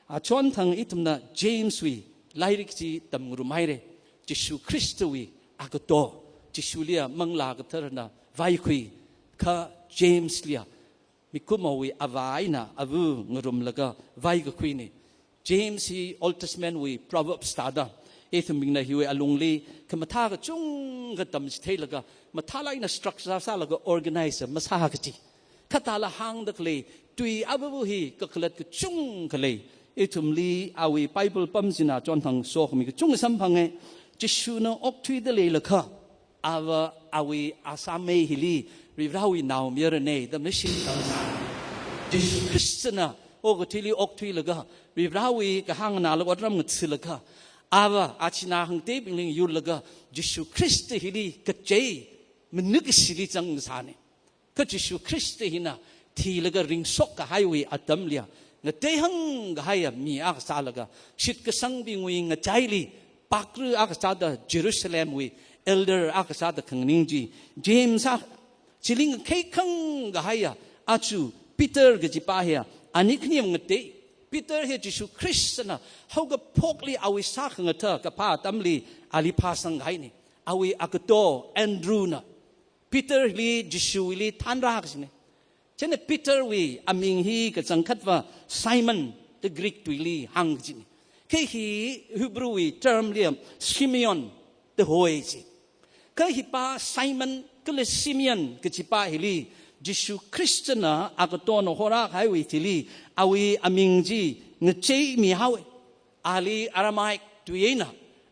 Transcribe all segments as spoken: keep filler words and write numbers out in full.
Achonthang ithumna James wui lairik chi tamngarum haira. Jishu Khristawui agato, Jishuliya Manglā Katharana vaikhui, kha James liya mikumowui avā eina ava ngarumlaga vaikakhuina. James hi Old Testament wui Proverbs thāda, ithumbingna hiwui alungli khamathā kachungkha tamchitheilaga, mathālāk eina structure sālaga organize masā kaji. Kha thāla hāngda khalei tui avavu hi kakhalat kachungkha lei. Ithumli awui Bible pam china chonthang sokhami kachungkha samphanga. Jishuna okthuida leilakha, ava awui asāmei hili Varivarāwui naomayarana da mashing tamsā. Jishu Khristana okathuili okthuilaga, Varivarāwui kahāng nganālaga otram ngathalaga, ava achina hāngteibingli yurlaga, Jishu Khrista hili kachei manakashili zangsāna. Kha Jishu Khrista hina thilaga ringshok kahaiwui atamliya, ngateihang kahaiya mi akha sālaga, shitkasangbingwui ngachaili pakra akha sāda, Jerusalemwui elder akha sāda khanganing chi James a, chili ngakheikhang kahaiya aja Peter kajipa hiya, ani khani ngatei. Peter hi Jishu Khristana haokaphokli awui sākhangatha kaphā atamli ali phāsang kahaina. Awui agato Andrewna Peter li Jishuwuili thānra kajina. Chieina Peter wui aming hi kachangkhatva Simon da Greek tuili hāng kajina. Kha hi Hebrew wui term liya Simeon da hoi ji. Kha hipa Simon kala Simeon kajipa hili Jishu Khristana agatona hora kahaiwui thili awui aming chi ngacheimihaowa. Ali Aramaic tui eina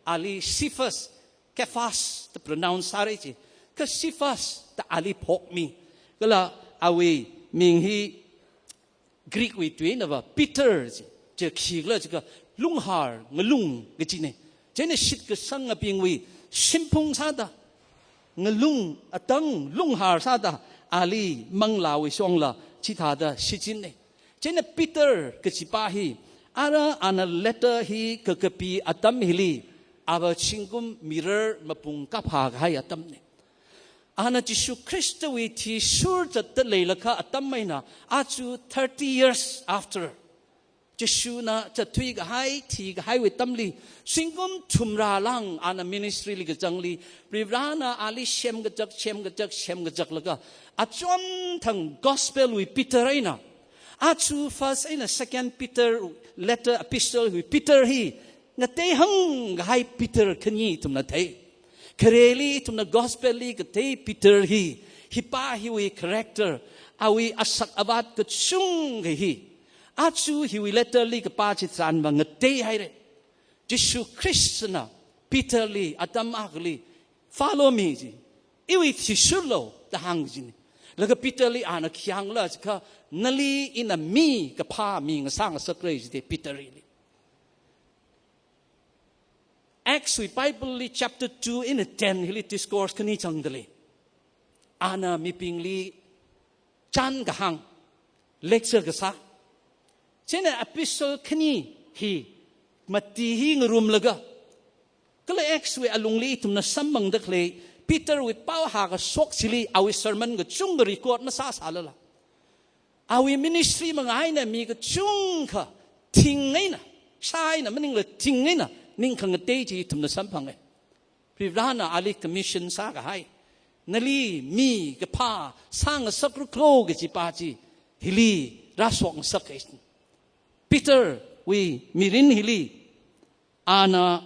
ali Cephas, Cephas da pronounce sāra ji. Kha Cephas da ali phokmi. Kala awui ming hi Greek wui tui einava Peter ji. Chi khikhala jiakha lunghār, ngalung kajina. Chieina shitkasangabingwui shimphung sāda, ngalung atang lunghār sāda ali manglāwui shongla chithāda shichinna. Chieina Peter kajipa hi, ara ana letter hi kakapi atam hili, ava zingkum mirar mapung kaphā kahai atamna. Ana Jishu Khristawui thishur zatda leilakha atam eina, aja thirty years after, Jishuna zatthui kahai, thi kahaiwui atamli, zingkum thumrā lāng ana ministry li kazangli, Varivarāna ali semkazak, semkazak, semkazaklaga, achonthang gospel wui Peter eina, aja first eina second Peter letter, epistle wui Peter hi, ngateihang kahai Peter khani ithumna thei. Khareli ithumna gospel li kathei Peter hi, hipa hiwui character, awui asak avat kachungkha hi, aja hiwui letter li kapā chitharanva ngateihaira. Jishu Khristana Peter li atam akhali, "Follow me," ji. "Iwui thishurlu," da hāng kajina. Laga Peter li ana khi hāngla jiakha, "Nali ina mi kaphā mi ngasā ngasakra," jida Peter li. Acts wui Bible li chapter two eina ten hili discourse khani zangda lei. Ana mibingli chān kahāng, lecture kasā. Chieina epistle khani hi, mati hi ngarumlaga, kala Acts wui alungli ithumna samphangda khalei Peter wui pao hākashok chili awui sermon kachungkha record masāsālala, awui ministry manga eina mi kachungkha thing eina, shā eina maningla thing eina ning khangatei chi ithumna samphanga. Varivarāna ali commission sākahai, "Nali mi kaphā sāngasakra kho," kajipa chi hili rāshok ngasak kahai. Peter wui mirin hili, ana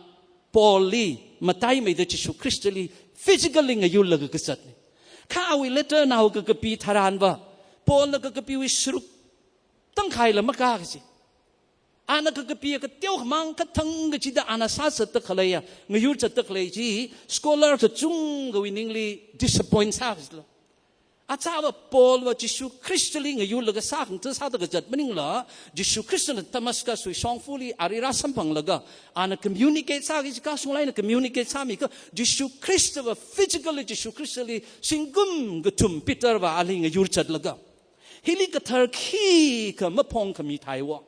Paul li mataimeida Jishu Khristali physically ngayurlaga kazatna. Kha awui letter nao kakapi tharanva, Paulna kakapiwui sharuk tangkhaila makā kaji. Ana kakapi kateo khamang kathang kachida ana sāzatda khaleiya, ngayur zatda khalei chi, scholar kachungkhawui ningli disappoint sā kajila. Achāva Paulva Jishu Khristali ngayurlaga sākhangatha sāda kazat maningla, Jishu Khristana Damascus wui shongfali ali rāsamphanglaga, ana communicate sāki jiakha, sunglaina communicate sāmiakha, Jishu Khristava physically Jishu Khristali zingkum kathum Peterva ali ngayur zatlaga, hili kathar khikha maphongkhami theiwo.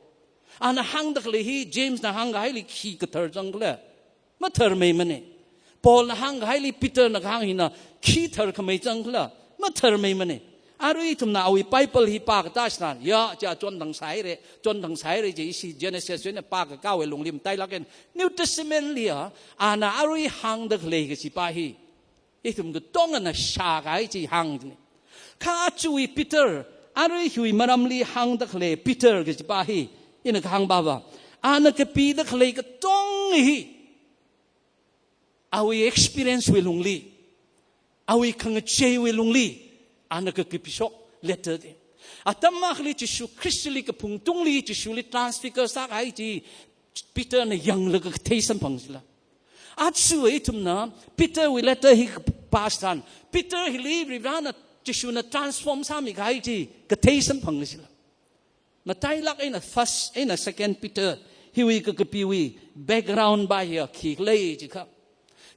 Ana hāngda khalei hi, Jamesna hāngkahaili khi kathar zangkhala? Matharmeimana. Paulna hāngkahaili Peterna kahāng hina khi tharkhamei zangkhala? Matharmeimana. Arui ithumna awui Bible hi pākatā chitharan, ya, chi chonthang sāhaira, chonthang sāhaira chi ishi Genesis wui eina pākakāwui lungli matailāk eina New Testament li ya, ana arui hāngda khalei kachipa hi ithum katongana shākahai chi hāngna. Kha aja Peter, arui hiwui maramli hāngda khalei Peter kachipa hi, ina kahāng pava, ana kapida khalei katong hi, awui experience wui lungli, awui khangacheiwui lungli, ana kakapishok letter da. Atam akhali Jishu Khristali kaphungtungli, Jishuli transfigure sākahai chi Peterna yanglaga kathei samphang chila. Aja ithumna Peterwui letter hi kapā chitharan, Peter hili Varivarana, Jishuna transform sāmikahai chi kathei samphang chila. Matailāk eina first eina second Peter hiwui kakapiwui background pa hiya khikhala jiakha,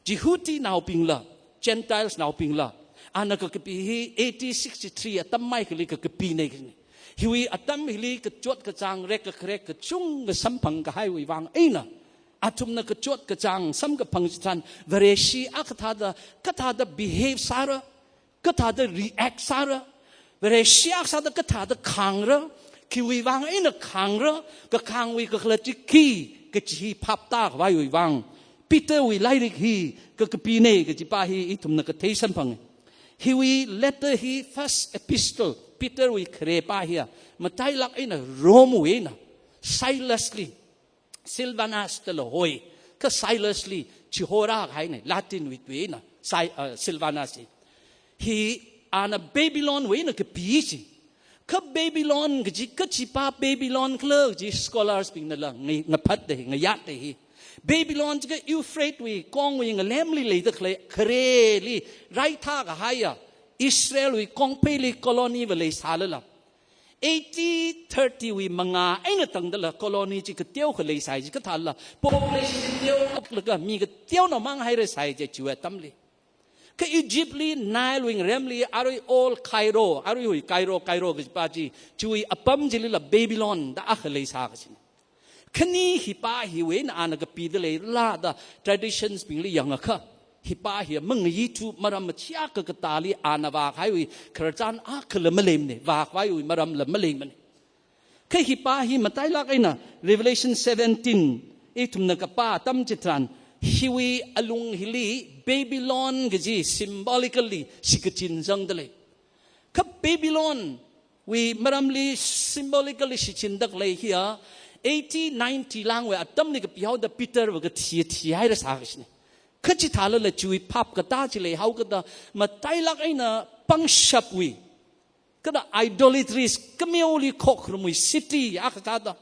Jihudinaobingla, Gentiles naobingla, ana kakapi hi A D sixty-three atam maikhali kakapina kajina. Hiwui atam hili kachot kachāng, rekkharek kachungkha samphang kahaiwui vang eina, athumna kachot kachāng samkaphang chitharan, Vareshi akha thāda, kathāda behave sāra, kathāda react sāra, Vareshi akha sāda kathāda khāngra, khiwui vang eina khāngra, kakhāngwui kakhalat chi khi kaji hi phaptākhavaiwui vang, Peterwui lairik hi kakapina kajipa hi ithumna kathei samphanga. Hiwui letter hi first epistle, Peterwui kharepa hiya, matailāk eina Romewui eina Silasli, Silvanus dala hoi, kha Silasli chihorā kahaina, Latinwui tui eina, Sil-, uh, Silvanus hi. Hi ana Babylonwui eina kapi chi. Kha Babylon kaji, kachipa Babylon khala kaji scholars bingnala ngai-, ngaphatda hi, ngayātda hi. Babylon jiakha Euphrate wui kongwui ngalemli leida khalei khareli raithā kahaiya Israelwui kongpheili colony va leisālala, A D thirty wui mangā eina tangdala colony chi kateokha leisai chi kathāla, population chi teolaga mi kateonao mang hairasai chi chiwui atamli. Kha Egyptli Nilewui ngaremli arui Old Cairo, aruiwui Cairo, Cairo kajipa chi, chiwui apam chilila Babylon da akha leisā kajina. Khani hipa hiwui eina ana kapida leilala da traditions bingli yangakha, hipa hi mangayi tu maram machiakha katāli ana vākahaiwui khararchan akhala maleimana, vākhavaiwui maramla maleimana. Kha hipa hi matailāk eina Revelation seventeen ithumna kapā atam chitharan, hiwui alung hili Babylon kaji symbolically shikachin zangda lei. Kha Babylonwui maramli symbolically shichinda khalei hiya, A D ninety lāngwui atamli kapihaoda Peter va kathi thihairasā kajina. Kha chithālala chiwui phap katā chi leihaokada, matailāk eina pangshapwui, kala idolatries, kameoli khokharumwui city akha thāda.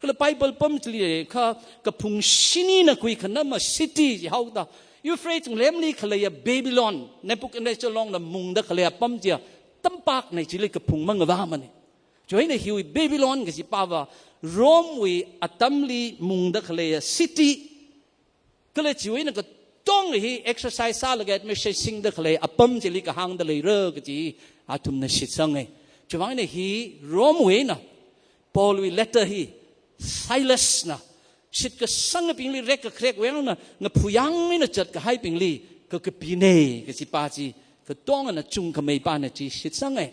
Kala Bible pam chili kha kaphung shinina khuikhanama city jihaoda, Euphrates ngalemli khaleiya Babylon, Nebuchadnezzar longna mungda khalei apam chiya, tampakna chili kaphung mangavāmana. Chieina hiwui Babylon kajipa va Romewui atamli mungda khaleiya city, kala chiwui eina katong hi exercise sālaga administration singda khalei apam chili kahāngda leira kaji athumna shitsanga. Chiwui vang eina hi Romewui eina Paulwui letter hi Silasna, shitkasangbingli rekkharekwui eina ngaphuyang eina zatkahaibingli kakapina kajipa chi katongana chungkhameipana chi shitsanga.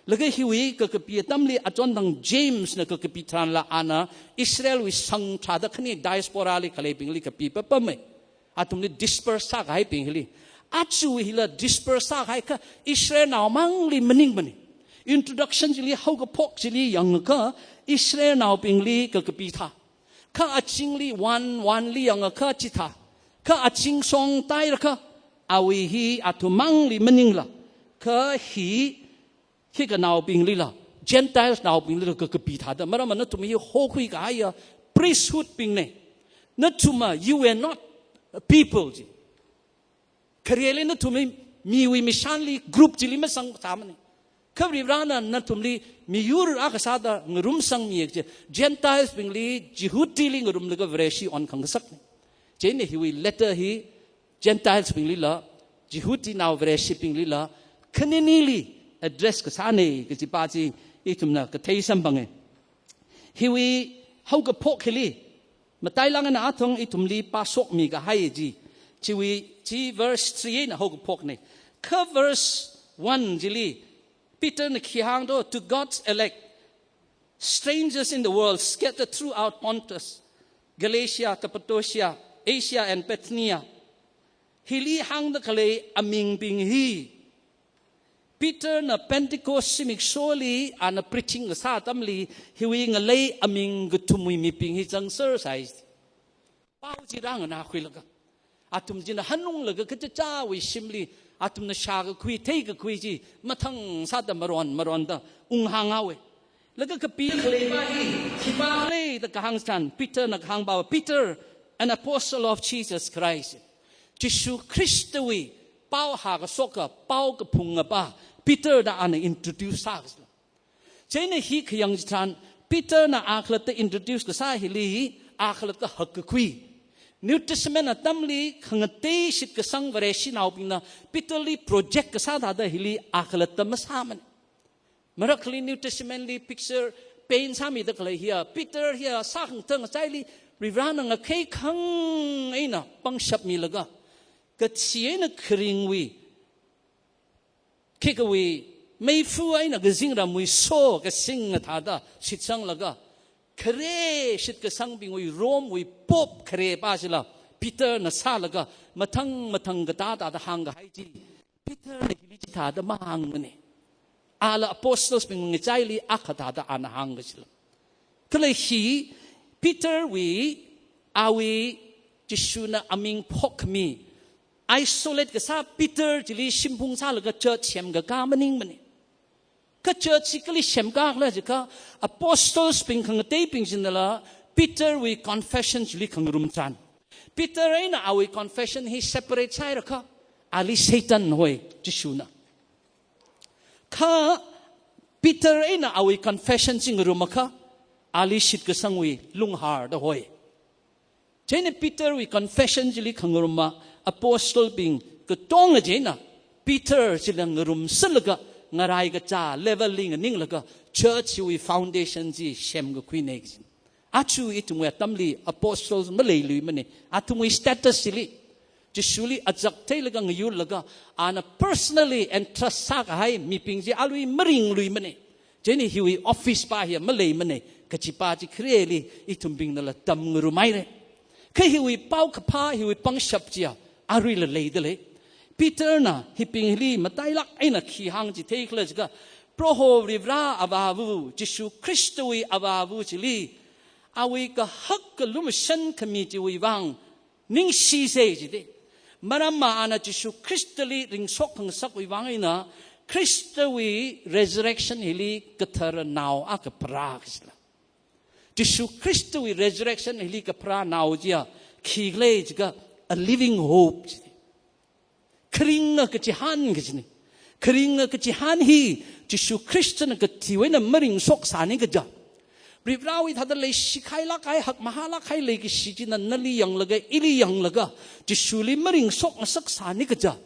Laga hiwui kakapi atamli achonthang Jamesna kakapi tharanla ana Israelwui sang tharāda khani diasporali khaleibingli kapi papama. Athumli disperse sākahaibing hili. Aja hila disperse sākahai kha Israelnao mangli maningmana. Introduction chili, haokaphok chili yangakha Israelnaobingli kakapi thā. Kha azingli one one li yangakha chithā. Kha azing shongtairakha awui hi athum mangli maningla, kha hi khikha naobinglila, Gentiles naobinglila kakapi thāda. Maramva nathum hi hokhuikahaiya priesthood bingna. Nathumva, you were not a people ji. Khareli nathum hi miwui mishanli, group chili masangthāmana. Kha Varivarana nathumli miyur akha sāda ngarumsangmi kaji, Gentiles bingli, Jihudili ngarumlaga Vareshi onkhang kasakna. Chieina hiwui letter hi Gentiles binglila, Jihudinao Vareshibinglila, khaninili address kasāna kajipa chi ithumna kathei samphanga. Hiwui haokaphok hili, matailāk eina athang ithumli pāshokmi kahai chi, chiwui chi verse three eina haokaphokna. Kha verse one chili, Peterna khi hāng do, "To God's elect, strangers in the world, scattered throughout Pontus, Galatia, Cappadocia, Asia and Bithynia." Hili hāngda khalei amingbing hi, Peterna Pentecost zimiksholi ana preaching kasā atamli, hiwui ngalei aming kathumwui mibing hi zangser sai. Pao chi rānganākhuilaga, athum china hanunglaga kachichāwui shimli, athumna shākakhui, theikakhui chi mathang sāda maron maronda unghānghaowe. Laga kapi khalei pa hi, khipā khalei da kahāng chitharan, Peterna kahāng pa, "Peter, an apostle of Jesus Christ." Jishu Khristawui pao hākashoka, pao kaphunga pa Peter da ana introduce sākasā. Chieina hi khayang chitharan, Peterna a khalatta introduce kasā hili, a khalatta hakkakhui. New Testament atamli khangatei shitkasang Vareshinaobingna Peterli project kasā thāda hili a khalatta masāmana. Marakhali New Testament li picture paint sāmida khalei hiya, Peter hiya sākhangatha ngachaili Varivarana ngakheikhang eina pangshap milaga, kathi eina kharingwui, khikawui meifa eina kazingramwui so kasing ngathāda shitsanglaga, khare shitkasangbingwui Rome wui Pope khare pa chila Peterna sālaga, mathang mathang katā thāda hāngkahai chi, Peterna hili chithāda mahāngmana. Ala apostles bing ngachaili akha thāda ana hāngkachila. Kala hi Peterwui, awui, Jishuna aming phokmi, isolate kasā Peter chili shimphung sālaga church semkakā maningmana. Kha church chi kali semkakhala jiakha, apostles bing khangateibing chinala Peterwui confession chili khangarum tharan, Peter eina awui confession hi separate sāhairakha, ali Satan hoi Jishuna. Kha Peter eina awui confession chi ngarumakha, ali shitkasangwui lunghārda hoi. Chieina Peterwui confession chili khangaruma apostle bing katonga chieina Peter chila ngarumserlaga, ngarai kachā level li nganinglaga, church wui foundation chi semkakhuina kaji. Aja ithumwui atamli apostles maleiluimana. Athumwui status chili, Jishuli azak theilaga ngayurlaga, ana personally entrust sākahai mibing chi alui maringluimana. Chieina hiwui office pa hiya maleimana kaji pa chi khareli ithumbingnala tamngarumhaira. Kha hiwui paokaphā, hiwui pangshap chiya aruila leidalei. Peterna hibing hili matailāk eina khi hāng chithei khala jiakha, Proho Varivara Avāva, Jishu Khristawui Avāva chili, awui kahak kalumashan khami chiwui vang ningshisa jida. Maramva ana Jishu Khristali ringshok khangasakwui vang eina, Khristawui resurrection hili kathara nao akha pharā kajila. Jishu Khristawui resurrection hili kapharā nao chiya khikhala jiakha, a living hope jida. Kharinga kachihān kajina. Kharinga kachihān hi Jishu Khristana kathiwui eina maringshok sāni kaja. Varivarawui thāda leishikhailākhai, hakmahālākhai leikashi china nali yanglaga, ili yanglaga, Jishuli maringshok ngasak sāni kaja.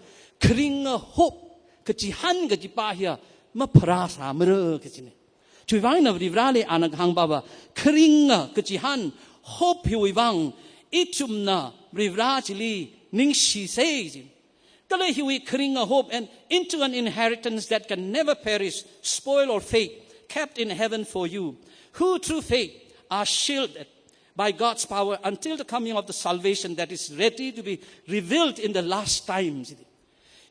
Kharinga hope, kachihān kaji pa hiya mapharā sāmara kajina. Chiwui vang eina Varivarali ana kahāng pava, kharinga kachihān hope hiwui vang ithumna Varivara chili ningshisa ji. Kala hiwui kharinga hope, and into an inheritance that can never perish, spoil or fade, kept in heaven for you, who through faith are shielded by God's power until the coming of the salvation that is ready to be revealed in the last times.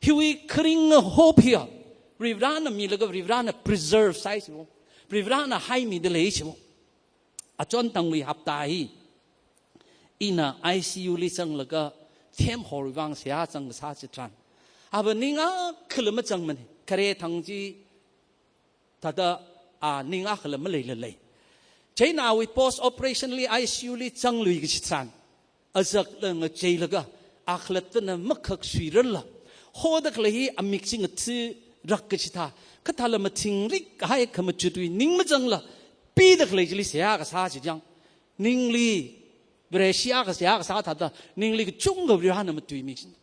Hiwui kharinga hope hiya Varivarana milaga Varivarana preserve sāi jiwo. Varivarana haimidalei jiwo. Achon thangwui hapta hi ina I C U li zanglaga themhorwui vang seihā zang kasā chitharan, ava ning akhala mazangmana. Khare thang chi thāda, a, ning akhala maleilalei. Chieina awui post operation li I C U li zanglui kachitharan, azakla ngacheilaga, akhalattana makhak suirarla, hoda khalei hi amik chi ngathirak kachithā, kathāla mathingrik kahai khamachutwui ning mazangla, pida khalei chili seihā kasā chi chang, ningli Vareshi akha seihā kasā thāda, ningli kachungkha Varivarana matuimi kajina.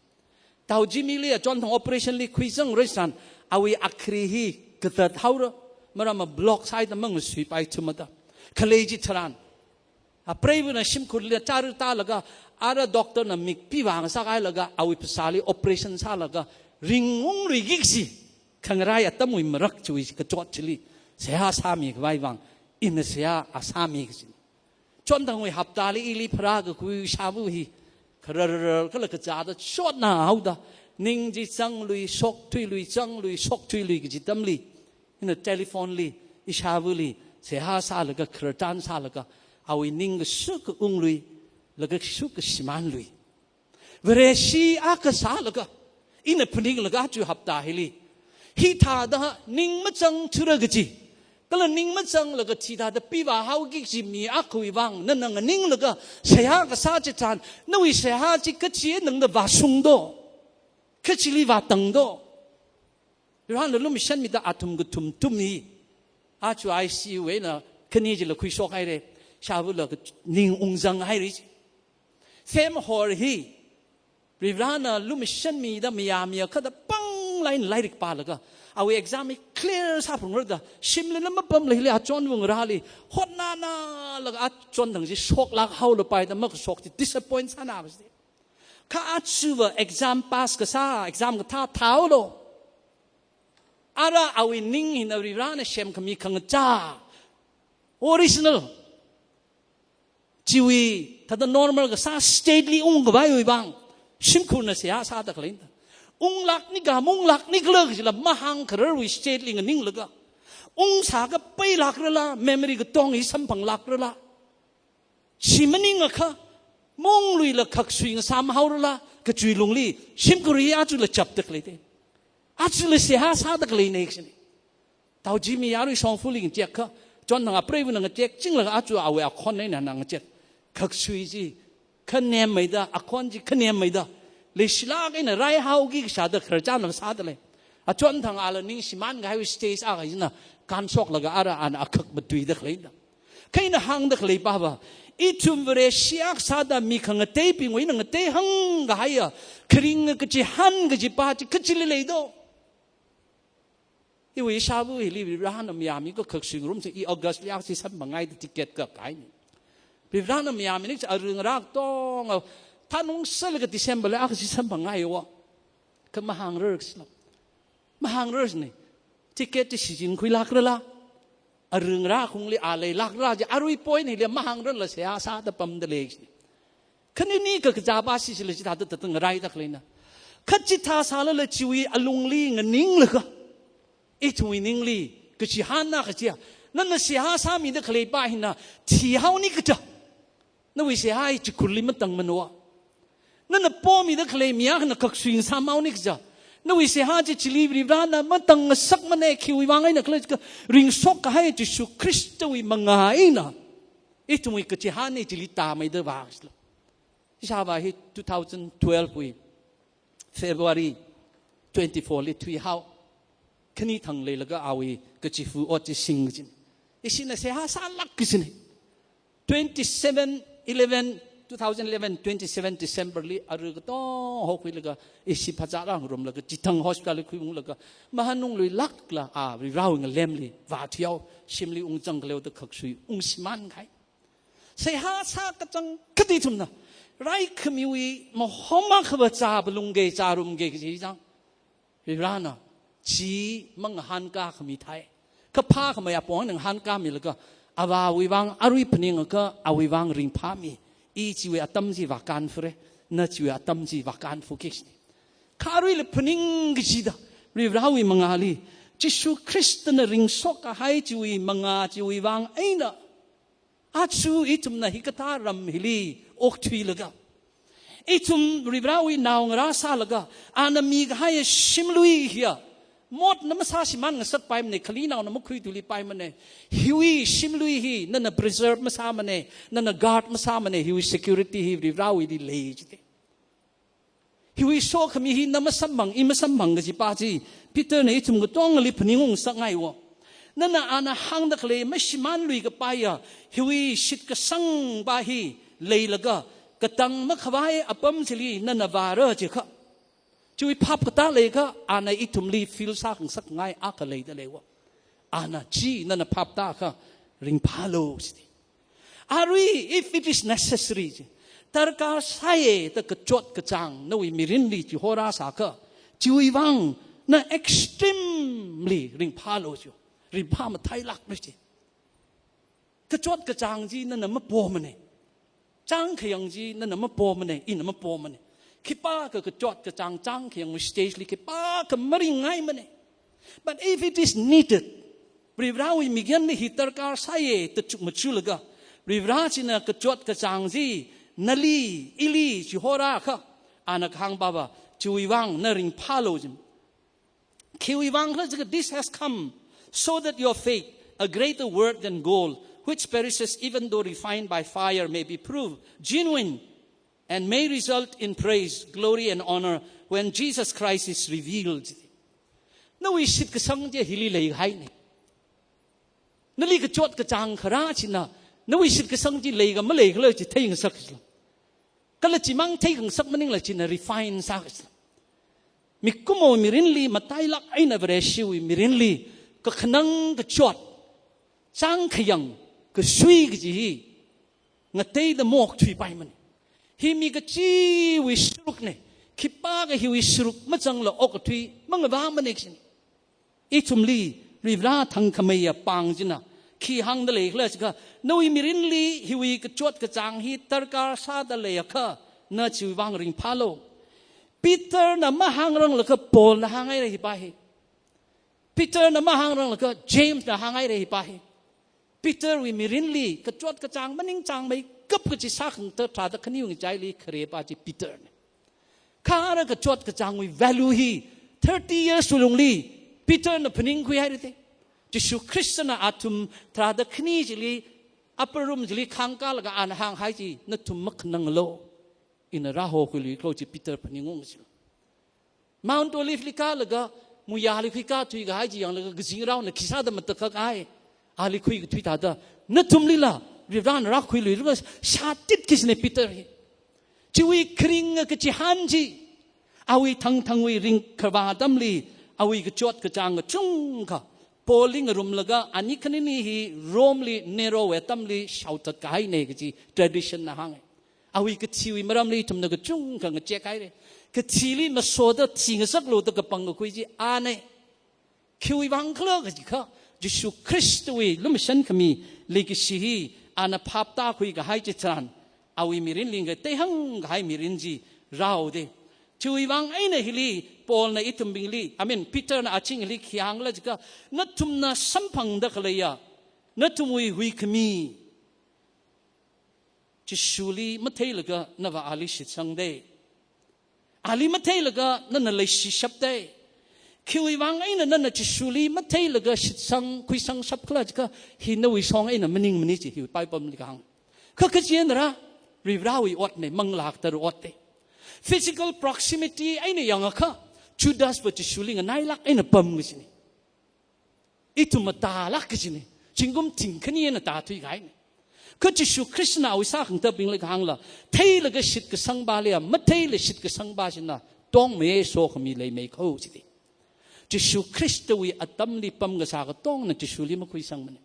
Tao Jimmy li achon thang operation li khuizang rai san, awui akhri hi kathat haora, maramva block sāhaida mangasuipai thumada. Khalei chitharan, apreivana shimkhurli chāra tālaga, ara doctor na mik pivang sākahailaga, awui phasāli operation sālaga, ringung ringik si. Khangarai atamwui marak chiwui kachot chili seihā sāmi khavai vang, ina seihā a sāmi kachi. Chonthangwui haptali ili pharākakhui ishāva hi kharar kala kazāda chotna haoda, ning chi zanglui, shokthuilui, zanglui, shokthuilui kaji atamli, ina telephone li ishāvali seihā sālaga, khararchan sālaga, awui ning kashuk unglui, laga kashuk shimānlui. Vareshi akha sālaga, ina phaninglaga aja hapta hili, hithāda ning mazangthura kaji, kala ning mazanglaga chithāda pivā haoki kaji mi akhawui vang nana nganinglaga seihā kasā chitharan, nawui seihā chi kachi nangda vāshungdo, kachili vātangdo. Varivarana lumashanmida athum kathum athum hi aja I C U eina khani chila khuishok haira, ishāvala ning ungzang haira. Femhor hi Varivarana lumashanmida mayāmi akhada pānglaga lairik pālaga, awui exam hi clear sāphungra da, shimlila mapamla hili achon wungrali hotnānālaga achonthang chi shoklāk haolapai da, makashok chi disappoint sāna kachi. Kha ajava exam pass kasā, exam kathā thāhaolo. Ara awui ning hina Varivarana semkhami khangachā, original, chiwui thāda normal kasā state li ungkhavaiwui vang shimkhurna seihā sāda khaleina. Unglākni ka maunglākni khala kajila mahāng khararwui state li nganinglaga, ungsā kapailākrala, memory katong hi samphanglākrala, chi maningakha, maungluila khaksui ngasām haorala kachiwui lungli shimkhur hi ajala chapda khaleite. Ajala seihā sāda khaleina kachina. Tao chi mi arui shongfali ngatekkha, chonthang apreivana ngatek chinglaga aja awui akhon eina na ngatek. Khaksui chi khanemmeida, akhon chi khanemmeida, leishilāk eina raihaoki kashāda khararchanla sāda lei. Achonthang ala ning shimānkahaiwui stage akha china kānshoklaga ara ana akhak matuida khaleina. Kha ina hāngda khalei pava, ithum Vareshi akha sāda mi khangateibingwui eina ngateihāngkahaiya kharing kachihān kajipa chi kachili leido. Iwui ishāva hili Varivarana mayāmi kha khaksui ngarumsa, i August li akhashi samphangngaida ticket kakahaina. Varivarana mayāmina kachi arui ngarā katonga thanungsalaga December li akhashi samphangngaiya. Kha mahāngrar kasila, mahāngrarna. Ticket chi shichinkhuilākrala, arui ngarā khaungli a leilākrala chi arui point hili mahāngrarla seihā sāda pamda lei kachina. Khanini kakazāpa shishila chithāda tata ngaraida khaleina. Kha chithā sālala chiwui alungli nganinglaga, ithumwui ningli kachihānna kachiya, nana seihā sāmida khaleipa hina thihaoni kaja, nawui seihā hi chikhurli matangmana. Nana pomida khalei mi akhana khaksui ngasām haoni kaja, nawui seihā chi chili Varivarana matangngasakmana. Khiwui vang eina khala jiakha, ringshok kahai Jishu Khristawui mangā eina ithumwui kachihān hi chili tāmeida vā kachila. Ishāvā hi two thousand twelve wui February twenty-four li thuihao. Khani thang leilaga awui kachifa ot chi sing kachina. Ishina seihā sālāk kachina. Twenty-seven eleven, two thousand eleven, twenty-seven December li arui katong hokhuilaga ishi phazā rāngarumlaga chithang hospital li khuiunglaga, mahanungluilākla a Varivarawui ngalemli vāthuihao, shimli ungzang khaleoda khaksui ungshimānkahai. Seihā sā kachangkhat ithumna raikhamiwui mahom akhava zāphalungki, zārumki kaji chang, Varivarana chi mangahānkā khami thai. Kaphā khamei apong eina ngahānkāmilaga, Avāwui vang arui phaningakha awui vang ringphāmi. I chiwui atam chi vākānfare, na chiwui atam chi vākānfuki kachina. Kha aruila phaning kachida, Varivarawui mangāli, Jishu Khristana ringshok kahai chiwui mangā chiwui vang eina, aja ithumna hikathā ram hili okthuilaga, ithum Varivarawui naongarā sālaga, ana mikahai shimlui hiya motna masāshimān ngasakpaimana, khalinaona makhuithuilipaimana. Hiwui shimlui hi nana preserve masāmana, nana guard masāmana, hiwui security hi Varivarawuili lei jite. Hiwui sokhami hi na masamphang, i masamphang kajipa chi, Peterna ithum katongali phaningung ngasakngaiya. Nana ana hāngda khalei mashimānlui kapaiya hiwui shitkasangpa hi leilaga, katang makhavai apam chili nana vāra jiakha, chiwui phap katā leiakha, ana ithumli feel sākhangasakngai akha leida leiya. Ana chi nana phap tāakha ringphālu jite. Arui, if it is necessary, darkar sāya da kachot kachāng nawui mirinli chihorāsāakha, chiwui vang Na extremely ringphālu jiya. Ringphā mathailāklu ji. Kachot kachāng chi nana mapomane. Chāngkhayang chi nana mapomane, ina mapomane. Khipākha kachot kachāng chāngkhayang stage li khipākha maringngaimane. But if it is needed, Varivarāwui mikyanli hi darkar sāya da chukmajalaga, Varivarā china kachot kachāng chi nali, ili chihorākha, ana kahāng papa, chiwui vang na ringphālu ji. Khiwui vang khala jiakha, this has come so that your faith, a greater worth than gold, which perishes even though refined by fire, may be proved genuine and may result in praise, glory, and honor when Jesus Christ is revealed. Nawui shitkasang chi hili leihaine. Nali kachot kachāng kharā china, nawui shitkasang chi leika maleikhala chi theingasak. Kala chimang theingasak maningla china refine sākasā. Mikumo mirinli, matailāk eina Vareshiwui mirinli, kakhanang kachot, chāngkhayang, kasui kaji hi ngateida maokthuipaimane. Hi mi kachiwui sārukne, khipākha hiwui sāruk mazangla okathui mangavāmane kajine. Ithumli Varivarā thangkhameiya pāng china khi hāngda leikhala jiakha, nawui mirinli hiwui kachot kachāng hi darkar sāda leiakha, na chiwui vang ringphālu. Peterna mahāngranglakha Paulna hānghaire hipa hi. Peterna mahāngranglakha Jamesna hānghaire hipa hi. Peterwui mirinli kachot kachāng maningchāngmeikap kaji sākhangatha tharāda khaniwui ngachaili kharepā chi Peterne. Kha ara kachot kachāngwui value hi thirty years wui lungli Peterna phaningkhuihaire te. Jishu Khristana athum tharāda khani chili, upper room chili khangkālaga ana hānghai chi, nathum makhananglu. Ina rāhokhuiluikhala chi Peter phaningung ji. Mount Olive li kālaga, muiyāli khuikathui kahai chi yanglaga, kazingraona khisāda matakhak ai. Ali khuikathui thāda, nathumlila Varivarāna rākhuiluilaga shātit kajine Peter hi. Chiwui kharinga kachihān chi, awui thangthangwui ringkhavā atamli, awui kachot kachāng kachungkha Paulli ngarumlaga, ani khanini hi Romeli Nerowui atamli shaothat kahaine kaji traditionna hānge. Awui kathiwui maramli ithumna kachungkha ngachekhaire. Kathili masoda thi ngasaklu da kapang kakhui chi ane. Khiwui vang khala kajiakha, Jishu Khristawui lumashan khami leikashi hi ana phaptākhui kahai chitharan, awui mirinli ngateihang kahai mirin chi rāhaode. Chiwui vang eina hili Paulna ithumbingli, I mean, Peterna achingli khi hāngkhala jiakha, nathumna samphangda khaleiya, nathumwui huikhami Jishuli matheilaga nava ali shitsangde. Ali matheilaga nana leishishapde. Khiwui vang eina nana Jishuli matheilaga shitsang khuisangshap khala jiakha, hi nawui shong eina maningmane chi hi Bibleli kahāng. Kha kachi eina rā, Varivarāwui otne, manglā kathara otde. Physical proximity eina yangakha, Judasva Jishuli nganailāk eina pam kajine. Ithum matālāk kajine. Zingkum thingkhani eina tāthui kahaine. Kha Jishu Khristana awui sākhangathabingli kahāngla, theilaga shitkasangpali, matheila shitkasangpa china tongmeiya sokhami leimei kho jide. Jishu Khristawui atamli pam kasā katongna Jishuli makhuisangmane.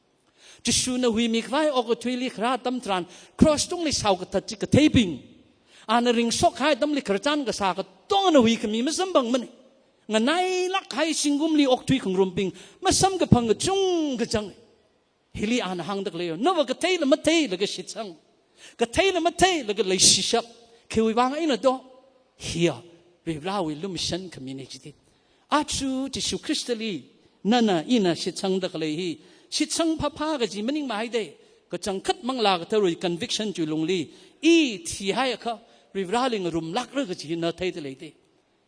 Jishuna huimikhavai okathuili kharā atam tharan, cross tungli saokathat chi katheibing, ana ringshok kahai atamli khararchan kasā katongna huikhami masamphangmane. Nganailāk kahai zingkumli okthui khangarumbing masamkaphang kachungkha zang. Hili ana hāngda khalei, nava katheila matheilaga shitsang, katheila matheilaga leishishap, khiwui vang eina do? Hiya Varivarāwui lumashan khamine jide. Aja Jishu Khristali nana ina shitsangda khalei hi, shitsang phāphā kaji maningmahaide. Kachangkhat manglā katharawui conviction chiwui lungli, i thihaiakha Varivarāli ngarumlākra kaji na theida leide.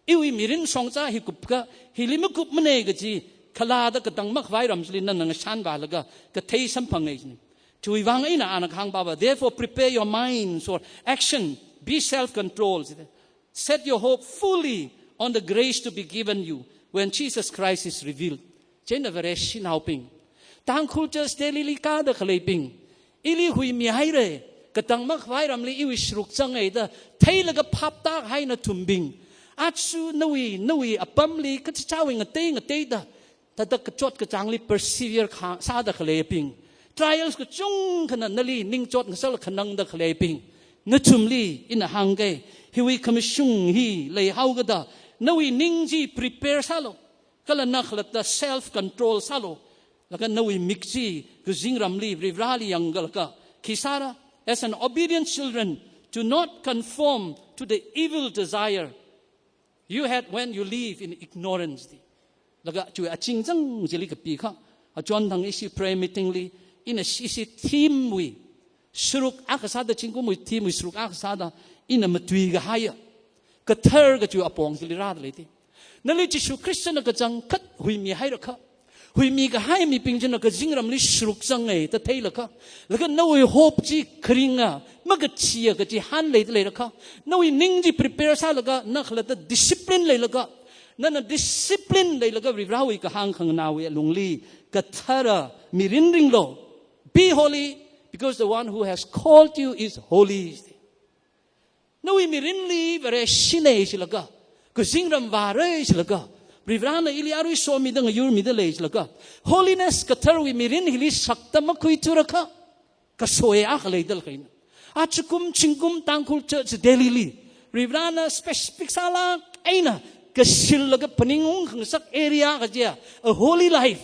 Iwui mirin shongza hi kupkha, hili makupmane kaji, khalada katang makhavai ram chili nana ngashanvālaga kathei samphanga jine. Chiwui vang eina ana kahāng papa, therefore prepare your minds for action, be self-controlled. Set your hope fully on the grace to be given you when Jesus Christ is revealed. Chieina Vareshinaobing, Tangkhul Church Delhili kāda khaleibing, ili huimihaire, katang makhavai ramli iwui sāruk zangeida theilaga phaptākahai nathumbing, aja nawui, nawui apamli kachichāwui ngatei ngateida, thāda kachot kachāngli persevere kha, sāda khaleibing, trials kachungkhana nali ningchot ngasakla khanangda khaleibing, nathumli ina hāngge, hiwui khamashung hi leihaokida, nawui ning chi prepare sālu. Kala na khalatta self control sālu. Laga nawui mik chi kazingramli Varivarali yanglaga, khi sāra, as an obedient children, do not conform to the evil desire you had when you live in ignorance. Laga chiwui achingzang chili kapikha, achonthang ishi prayer meeting li, ina ishi theme wui sharuk akha sāda, zingkumwui theme wui sharuk akha sāda, ina matuikahaiya kathar kachiwui apong chili rāda lei ti. Nali Jishu Khristana kachangkhat huimihairakha, huimikahai mibing china kazingramli sharuk zangngai da theilaga, laga nawui hope chi kharinga, makachiya kachihān leida leirakha, nawui ning chi prepare sālaga, na khalatta discipline leilaga, nana discipline leilaga Varivarawui kahāng khanganaowui alungli kathara mirin ringlu. Be holy, because the one who has called you is holy. Nawui mirinli Vareshi lei jilaga, kazingram Vare jilaga, Varivarana ili arui somida ngayurmida lei jilaga, holiness katharwui mirin hili sakta makhuithurakha, kasoi akha leida lei kahaina. Ajakum zingkum Tangkhul Church Delhi li, Varivarana specific sālāk eina kashilaga phaningung khangasak area kaja, a holy life.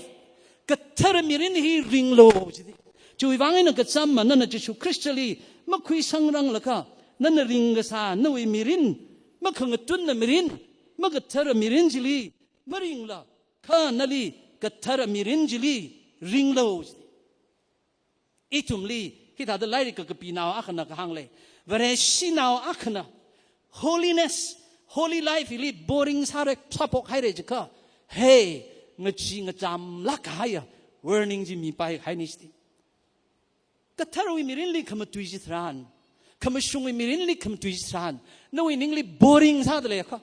Kathara mirin hi ringlu jida. Chiwui vang eina kachāmma nana Jishu Khristali makhuisangranglakha, nana ringkasā nawui mirin, makhangatunna mirin, makathara mirin chili maringla, kha nali kathara mirin chili ringlu jida. Ithumli hithāda lairik kakapinao akhana kahāng lei. Vareshinao akhana, holiness, holy life hili boring sāra, sāphok haira jiakha, hey, ngachee ngacham lāk kahaiya warning chi mipai haina jida. Katharwui mirinli khamatui chitharan, khamashungwui mirinli khamatui chitharan, nawui ningli boring sāda leiakha,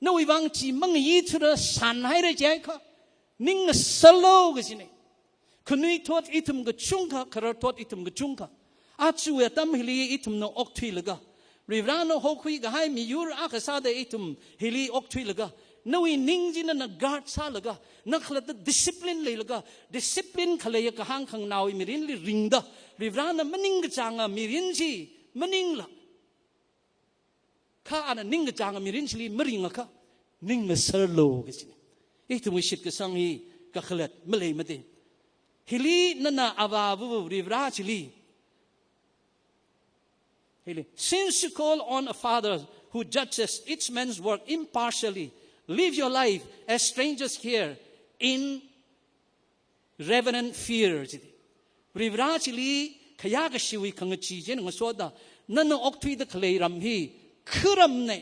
nawui vang chi mangayi thura san haira jiakha, ning ngasalu kajina. Khanuithot ithum kachungkha, khararthot ithum kachungkha, aja atam hili ithumna okthuilaga, Varivarana hokhui kahai miyur akha sāda ithum hili okthuilaga, nawui ning chi nana guard sālaga, na khalatta discipline leilaga, discipline khaleiya kahāng khanganaowui mirinli ringda, Varivarana maningkachānga mirin chi maningla, kha ana ningkachānga mirin chili maringakha, ning ngasarlu kajina. Ithumwui shitkasang hi kakhalat maleimada. Hili nana avāva Varivara chili, hili, since you call on a Father who judges each man's work impartially, live your life as strangers here in reverent fear jida. Varivara chili khayākashiwui khangachee china ngasoda, nana okthuida khalei ram hi kharamna.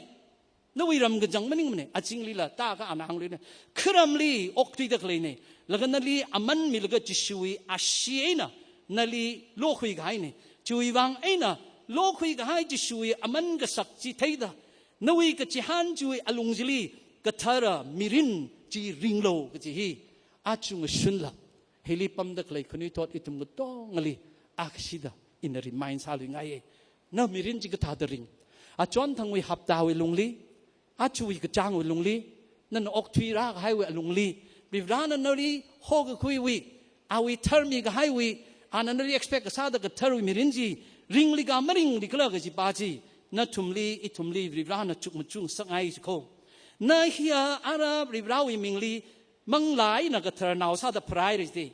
Nawui ram kachang maningmana, azinglila tākha ana hāngluina. Kharamli okthuida khaleina. Laga nali aman milaga Jishuwui ashee eina nali lokhui kahaina. Chiwui vang eina lokhui kahai Jishuwui aman kasak chi theida, nawui kachihān chiwui alung chili kathara mirin chi ringlu kaji hi aja ngashunla, hili pamda khalei khanuithot ithum katongali akhashida ina remind sāluingaiya. Na mirin chi kathāda ring? Achonthangwui haptawui lungli, ajawui kachāngwui lungli, nana okthui rākahaiwui alungli, Varivarana nali hokakhuiwui, awui tharmi kahaiwui, ana nali expect kasāda katharwui mirin chi ringli kha maringli khala kajipa chi, nathumli, ithumli Varivarana chukmajung sāngai jikho. Na hiya ara Varivarawui mingli manglā eina katharnao sāda pharāhaira jida.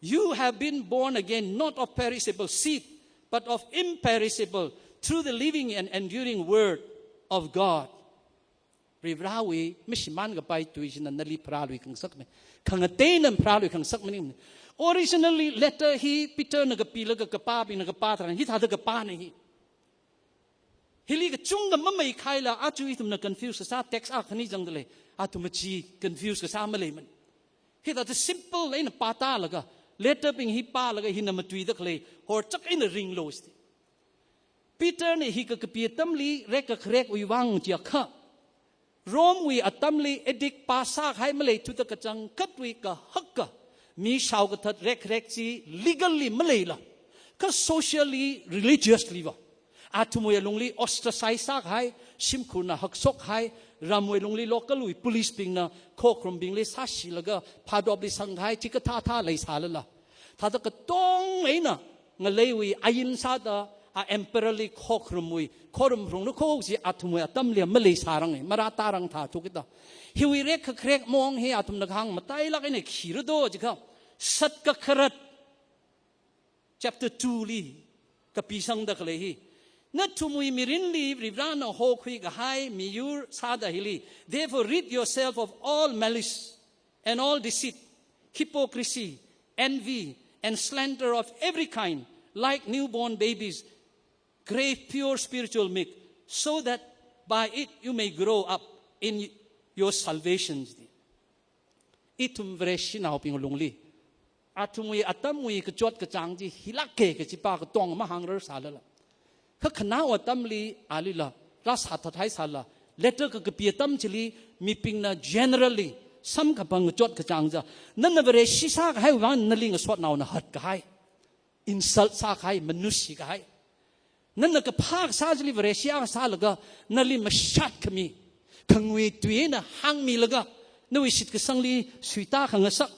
You have been born again, not of perishable seed, but of imperishable, through the living and enduring word of God. Varivarawui mashimān kapai tui china nali pharālui khangasakna. Khangateina pharālui khangasak maningmana. Originally, letter hi Peterna kapilaga kapābingna kapā tharan hithāda kapāna hi. Hili kachungkha mamei khaila, aja ithumna confuse kasā text akhani zangda lei. Athum chi confuse kasā maleimana. Hithāda simple eina pātālaga, letter bing hi pālaga hina matuida khalei horchak eina ringlu jida. Peterna hi kakapi atamli rek kakharekwui vang jiakha, Romewui atamli edict pass sākahai maleithuda kachangkhatwui kahaka, mi shaokathat rekrek chi legally maleila, kha socially, religiously va, athumwui alungli ostracize sākahai, shimkhurna hakshok kahai, ramwui lungli local wui police bingna khokharumbingli sāshilaga phadopli sangkahai chikathā thā leisālala, thāda katong eina ngaleiwui ain sāda, a emperor li khokharumwui, khorum rung rukho chi athumwui atamli maleisārange, marātarang thāthu kita. Hiwui rekkhakrek mong hi athumna kahāng matailāk eina khi rado jiakha, Sat Kakharat chapter two li kapisangda khalei hi. Nathumwui mirinli Varivarana hokhui kahai miyur sāda hili. Therefore, rid yourself of all malice and all deceit, hypocrisy, envy, and slander of every kind, like newborn babies. Crave pure spiritual milk, so that by it you may grow up in your salvation. Ithum Vareshinaobing lungli, athumwui atamwui kachot kachāng chi hilāke kachipa katong mahāngrar sālala, kha khanao atamli alila rāsāthat haisāla, letter kakapi atam chili mibingna generally samkaphang kachot kachāng ja, nana Vareshi sākahai vang nali ngasotnaona hatkahai, insult sākahai, manushi kahai. Nana kaphā kasā chili Vareshi akha sālaga, nali mashat khami, khangui tui eina hāngmilaga, nawui shitkasangli suita khangasak,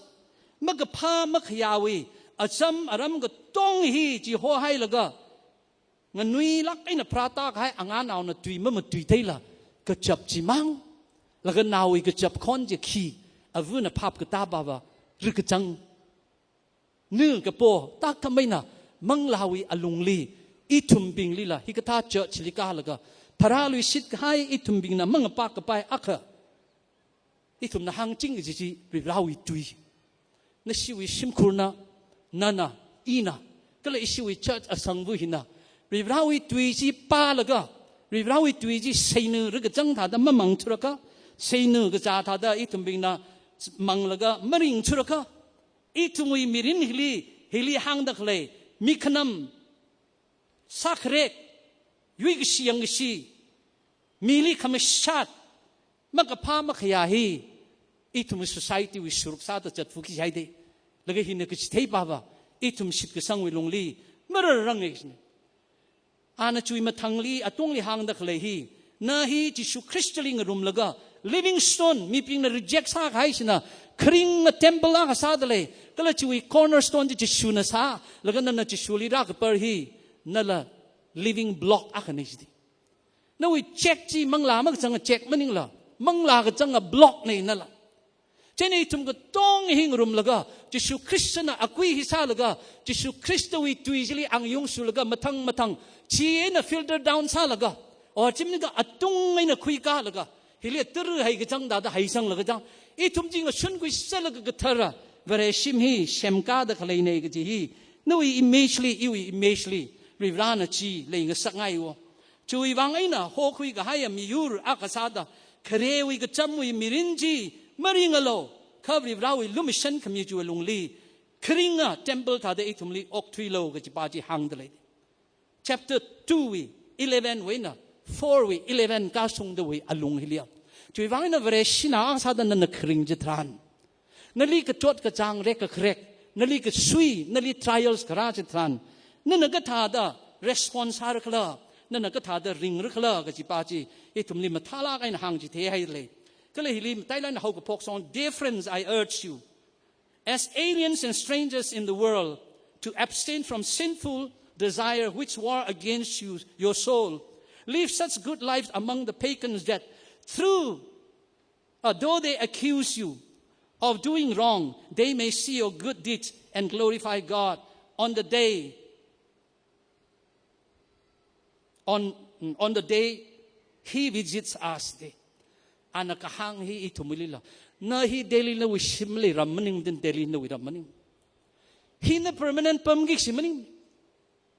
makaphā makhayāwui acham aram katong hi chihohailaga, nganuilāk eina pharāta kahai anganaona tui mamatui theila, kachap chimang, laga naowui kachap khon chi khi, avana phap katā baba, rikachang, nu kapo, tākam eina manglāwui alungli, ithumbinglila, hikathā church li kālaga, pharāluishit kahai ithumbingna mangapak kapai akha, ithumna hāngching kaji chi Varivarawui tui. Nashiwui shimkhurna, nana, ina, kala ishiwui church asangva hina, Varivarawui tui chi pālaga, Varivarawui tui chi seina rikachang thāda mamang thurakha, seina kachā thāda ithumbingna manglaga maring thurakha, ithumwui mirin hili, hili hāngda khalei, mikhanam, sākharek, yuikashi yangkashi, mili khamashat, makaphā makhayā hi, ithum society wui sharuk sāda chatfu ki haide. Laga hina kachithei baba, ithum shitkasangwui lungli, mararrange kachina. Ana chiwui mathangli, atungli hāngda khalei hi, na hi Jishu Khristali ngarumlaga, living stone, mibingna reject sākahai china, kharinga temple akha sāda lei, kala chiwui cornerstone chi Jishuna sā, laga nana Jishuli rākapar hi, nala living block akhane jidi. Nawui check chi manglā makachanga check maningla, manglā kachanga block nei nala. Chieina ithum katong hi ngarumlaga, Jishu Khristana akui hi sālaga, Jishu Khristawui tui chili angayung shulaga, mathang mathang, chi eina filter down sālaga, o chimnika atung eina khuikālaga, hili tara hai kachang thāda haisanglaga chang, ithum chi ngashun khuisālaga kathara, Vareshim hi semkāda khaleine kaji hi, nawui image li, iwui image li, Varivarana chi leingasakngaiwo. Chiwui vang eina hokhui kahaiya miyur akha sāda, kharewui kachamwui mirin chi maringalu, kha Varivarawui lumashan khami chiwui lungli, kharinga temple thāda ithumli okthuilu kajipa chi hāngda lei. Chapter two wui eleven wui eina four wui eleven kashungdawui alung hiliya. Chiwui vang eina Vareshina akha sāda nana kharing chitharan, nali kachot kachāng rekkhakrek, nali kasui, nali trials kharā chitharan, nana kathāda response sārakhala, nana kathāda ringrakhala kajipa chi, ithumli mathālāk eina hāngchithei hailei. Kala hili matailāk eina haokaphok song, dear friends, I urge you, as aliens and strangers in the world, to abstain from sinful desire which war against you, your soul. Live such good lives among the pagans that through, uh, though they accuse you of doing wrong, they may see your good deeds and glorify God on the day, on, on the day He visits us. Ana kahāng hi ithumlila, na hi Delhi nawui shimli ram maning, din Delhi nawui ram maning. Hina permanent pamki kashi maning.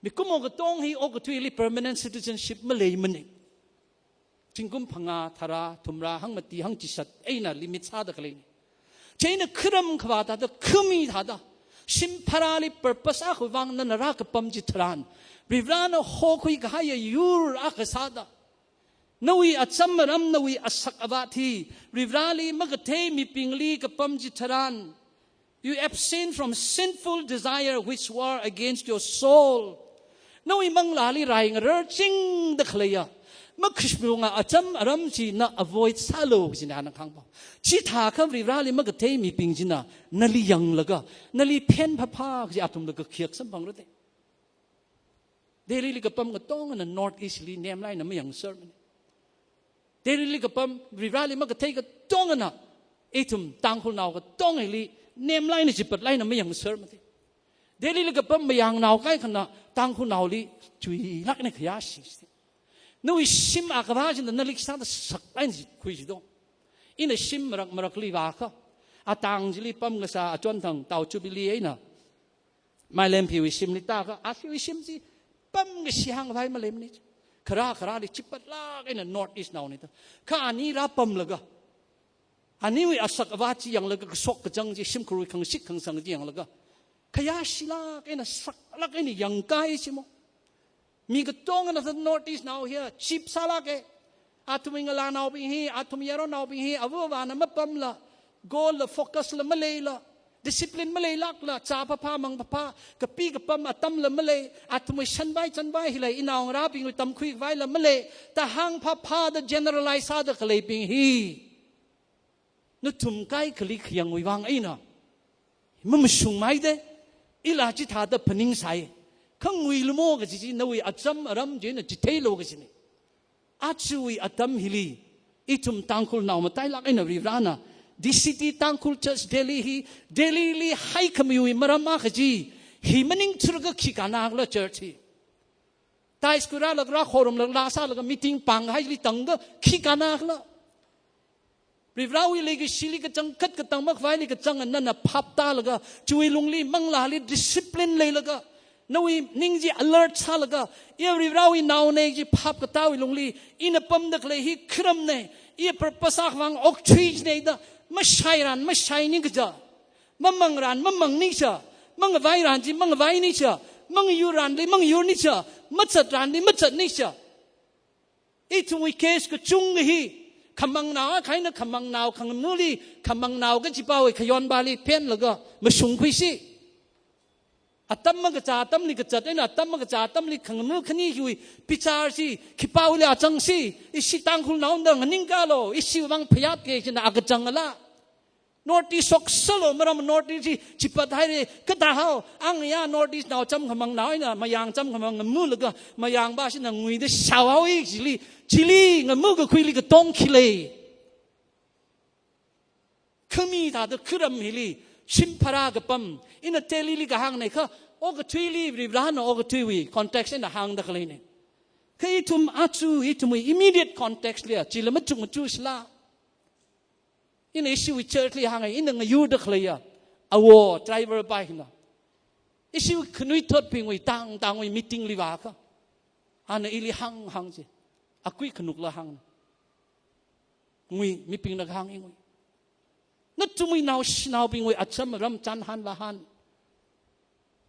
Mikumo katong hi okathuili permanent citizenship maleimane. Zingkum phangā, tharā, thumrā, hangmati, hangchishat eina limit sāda khaleine. Chieina kharam khavā thāda, khami thāda, shimpharāli purpose akhawui vang nana rākapam chitharan, Varivarana hokhui kahaiya yur akha sāda, nawui acham aram, nawui asak avat hi Varivarali makathei mibingli kapam chitharan, you abstain from sinful desire which war against your soul. Nawui manglāli rai ngararchingda khaleiya makhashunga acham aram chi na avoid sālu kajina ana kahāngpa. Chithākha Varivarali makathei mibing china nali yanglaga, nali phenphapha kaji athumla kakhayak samphangrade. Delhili kapam katongana North East li nemlāk eina mayangsermana. Delhili kapam Varivarāli makathei katongana ithum Tangkhulnao katongli nemlāk eina chipatlāk eina mayangsermana. Delhili kapam Mayangnao kaikhana Tangkhulnaoli chuilāk eina khayāshi. Nawui shim akhavā china nali sāda saklāk eina khuishi do. Ina shim marak marakli vākha, atang chili pamkasā achonthang tao jubilee eina Mailempiwui shimli tākha, ashiwui shim chi pamkashi hāngkhavai maleimana. Kharā kharāli chipatlāk eina North East naona da. Kha ani rāpamlaga, aniwui asak avā chi yanglaga, kashok kachang chi, shimkhurwui khangashit khangsang chi yanglaga, khayāshilāk eina, saklāk eina yangkahai chi mo. Mi katongana North East nao hi chip sālāka. Athumwui ngalānaobing hi, athumwui yaronnaobing hi, ava avāna mapamla, goal la, focus la maleila, discipline maleilākla, chā phāphā mang phāphā, kapi kapam atamla malei, athumwui shanvai chanvai hila, inaongarābingwui tamkhuikavaila malei, da hāng phāphāda generalize sāda khaleibing hi nathum kaikhali khayangwui vang eina mamashungmei da, ila chithāda phaningsai. Kha nguilu mo kaji chi nawui acham aram china chitheilu kajina. Ajawui atam hili, ithum Tangkhulnao matailāk eina Varivarāna D C T Tangkhul Church Delhi hi, Delhili haikhamiwui maram akha chi hi maningthurga khi kannakhala church hi. Tithes khuirālaga, rākhorumlaga, laa sālaga, meeting pānghaili tangda khi kannakhala. Varivarāwui leikashili kachangkhat katang makhavaili kachanga nana phap tālaga, chiwui lungli manglāli discipline leilaga, nawui ning chi alert sālaga, iya Varivarāwui naona kaji phap katāwui lungli, ina pamda khalei hi kharamna, iya purpose akhavang okthuina da, mashairan mashaina kaja, mamangran mamangna cha, mangavairan chi mangavaina cha, mangayurranli mangayurna cha, mazatranli mazatna cha. Ithumwui case kachungkha hi, khamangnao akha eina khamangnao khangamuli, khamangnao kachipāwui khayonpāli phenlaga mashungkhuisi. Atam makachā atamli kazat eina atam makachā atamli khangamu khani hiwui bichar chi khipāwuili achangsi, ishi Tangkhulnaoda nganingkalo, ishiwui vang phayāpke china akachangala. North East shoksalu, maram North East chi chipathaira, kathāhao, angya North East nao cham khamangnao eina Mayang cham khamang ngamulaga, Mayangpā china nguida shaohaowa chili, chili ngamukakhuili katong khi lei. Khami thāda kharam hili, shim pharā kapam, ina Delhili kahāngna kha, okathuili Varivarāna okathuiwui context eina hāngda khaleina. Kha ithum aja, ithumwui immediate context liya, chila machuk machuk sila. Ina ishiwui church li hānga, ina ngayurda khaleiya, awo driver pā hina, ishiwui khanuithotbingwui tangtangwui meeting li vākha, ana ili hānghāng chi, akui khanukla hāngna. Ngui, mibingna kahāng i ngui. Nathumwui naoshinaobingwui acham aram chānhānla hān.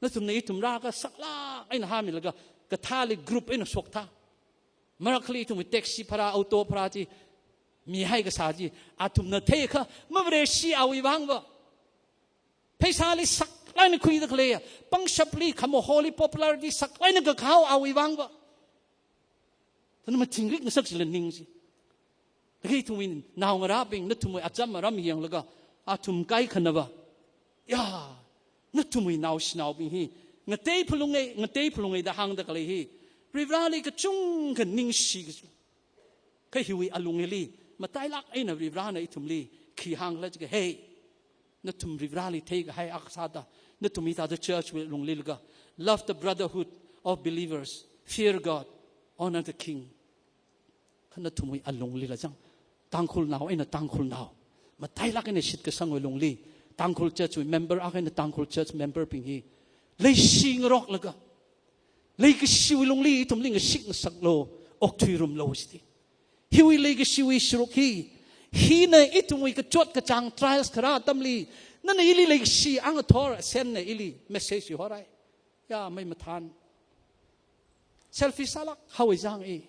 Nathumna ithum rākha saklāk eina hāmilaga, kathāli group eina shokthā. Marakhali ithumwui taxi bhara, auto bhara chi mihai kasā chi, athumna theikha, mavareshi awui vangva. Pheisāli saklāk eina khuida khaleiya, pangshapli, khamaholi, popularity saklāk eina kakhao awui vangva. Thana mathingrik ngasak chila ning chi. Laga ithumwui naongarābing, nathumwui acham aram yanglaga, athum kaikhanava, ya, nathumwui naoshinaobing hi ngatei phalunga, ngatei phalunga da hāngda khalei hi, Varivarāli kachungkha ningshi kachi. Kha hiwui alungli, matailāk eina Varivarāna ithumli khi hāngkhala jiakha, hey, nathum Varivarāli theikahai akha sāda, nathum hithāda church wui lungli laga, love the brotherhood of believers, fear God, honor the king. Kha nathumwui alunglila chang, Tangkhulnao eina Tangkhulnao, matailāk eina shitkasangwui lungli, Tangkhul church wui member akha eina Tangkhul church member bing hi leishi ngaroklaga, leikashiwui lungli ithumli ngashik ngasaklu, okthuirumlu chiti. Hiwui leikashiwui sharuk hi, hina ithumwui kachot kachāng trials kharā atamli, nana ili leikashi, a ngathor Senna ili message chihorai. Ya, mei mathān. Selfish sālāk haowa chang i.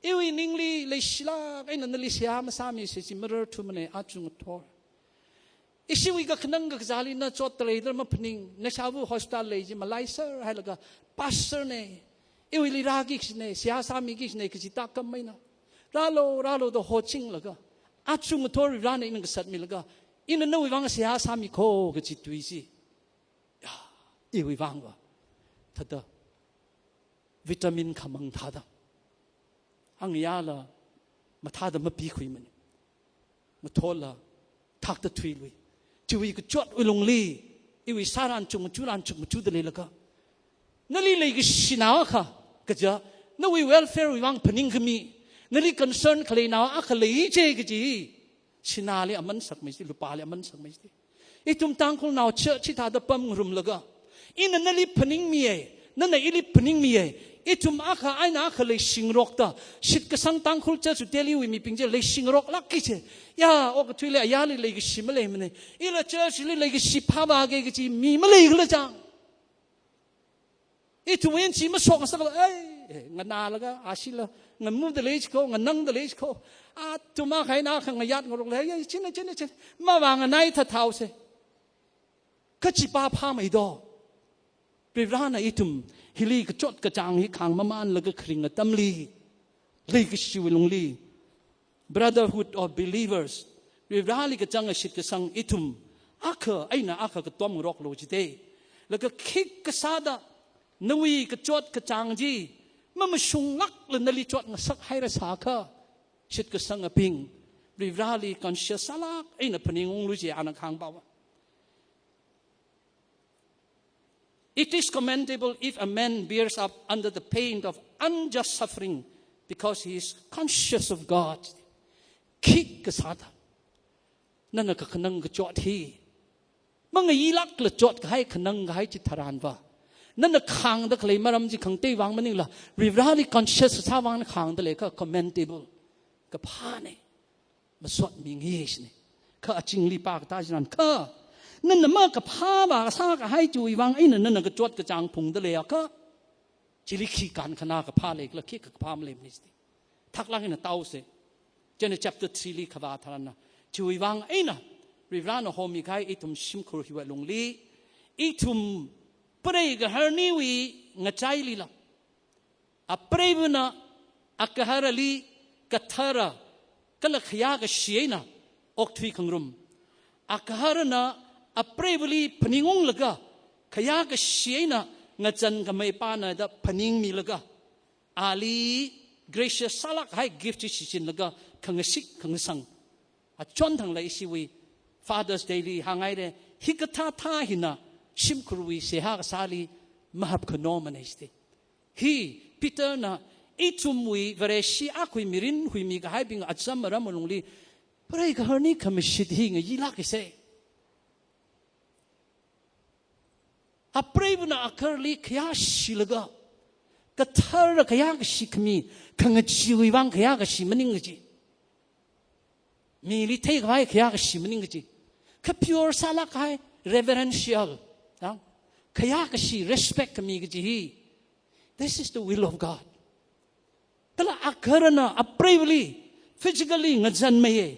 Iwui ningli leishilāk eina nali seihā masāmisa chi marar thumana, aja ngathor. Ishiwui kakhanang kakazāli na chotda leida maphaning, na shāva hospital lei chi malaiser hailaga, pastor na, iwuili rāki kachina, seihā sāmiki kachina kaji tākam eina, rālu, rālu da hochinglaga, aja ngathor Varivarāna ina ngasatmilaga, ina nawui vang seihā sāmiko kaji tui chi, ya, iwui vangva thāda vitamin khamang thāda, hāngyāla mathāda mapikhuimana. Ngathorla thakta thuilui. Chiwui kachotwui lungli, iwui sāran chungmachu ran chungmachuda leilakha, nali leikashi nao akha, kaja, nawui welfare wui vang phaningkhami, nali concern khalei nao akha lei chi kaji, sināli aman sakmei chi, lupāli aman sakmei chi. Ithum Tangkhulnao church hithāda pamngarumlaga, ina nali phaningmiya, nana ili phaningmiya. Ithum akha eina akha leishingarokta, shitkasang Tangkhul church Delhiwui mibing chi leishingaroklākki chi. Ya, okathuili ayarli leikashi maleimana. Ila churchli leikashi phāvāki kaji mi maleikhala chang. Ithumwui eina chi mashokngasakla, ai, eh, nganālaga, ashila, ngamuda lei chiko, nganangda lei chiko. Athum akha eina akha ngayat ngarokla, ai, ai, china, china, china. Mavānganai thathaosa. Kachi pa phāmei do. Varivarana ithum hili kachot kachāng hi khāngmamānlaga kharing atamli, leikashiwui lungli, brotherhood of believers, Varivarali kachanga shitkasang ithum akha eina akha katomngaroklu jida. Laga khikha sāda nawui kachot kachāng chi mamashunglākla nali chotngasak hairasākha, shitkasangabing, Varivarali conscious sālāk eina phaningunglu ji ana kahāng pava. It is commendable if a man bears up under the pain of unjust suffering because he is conscious of God. Khikha sāda, nana kakhanang kachot hi mangayilākla chotkahai khanangkahai chitharanva, nana khāngda khalei maram chi khangatei vang maningla, Varivarali conscious sāvang khāngda leikha commendable, kaphāna. Masotmingi shini. Kha achingli pākatā chinankha, nana makaphā vāsākahai chiwui vang eina nana kachot kachāng phungda leiakha, chili khi kankhana kaphā leikhala, khikha kaphā maleimana jida. Thaklāk eina taosa. Chieina chapter threeli kavā tharanna, chiwui vang eina Varivarana homikahai ithum shimkhur hiwui lungli, ithum preigahar aniwui ngachailila, apreivana agaharali kathara kala khayākashi eina okthui khangarum, agaharana apreivali phaningunglaga, khayākashi eina ngazan khamei pana da phaningmilaga, ali gracious sālākkahai gift chi shichinlaga khangashik khangasang. Achon thangla ishiwui Father's Dayli hānghaira, hikathā thā hina shimkhurwui seihā kasāli mahapkhanomana jida. Hi Peterna ithumwui Vareshi akhawui mirin huimikahaibing acham aram alungli, preigahar ani khamashit hi ngayilākisa. Apreivana agaharali khayāshilaga, kathara khayākashi khami, khangacheewui vang khayākashi maning kaji, mili theikhavai khayākashi maning kaji, kha pure sālākkahai reverential, ya, khayākashi respect khami kaji hi, this is the will of God. Kala agaharana apreivali physically ngazanmeiya,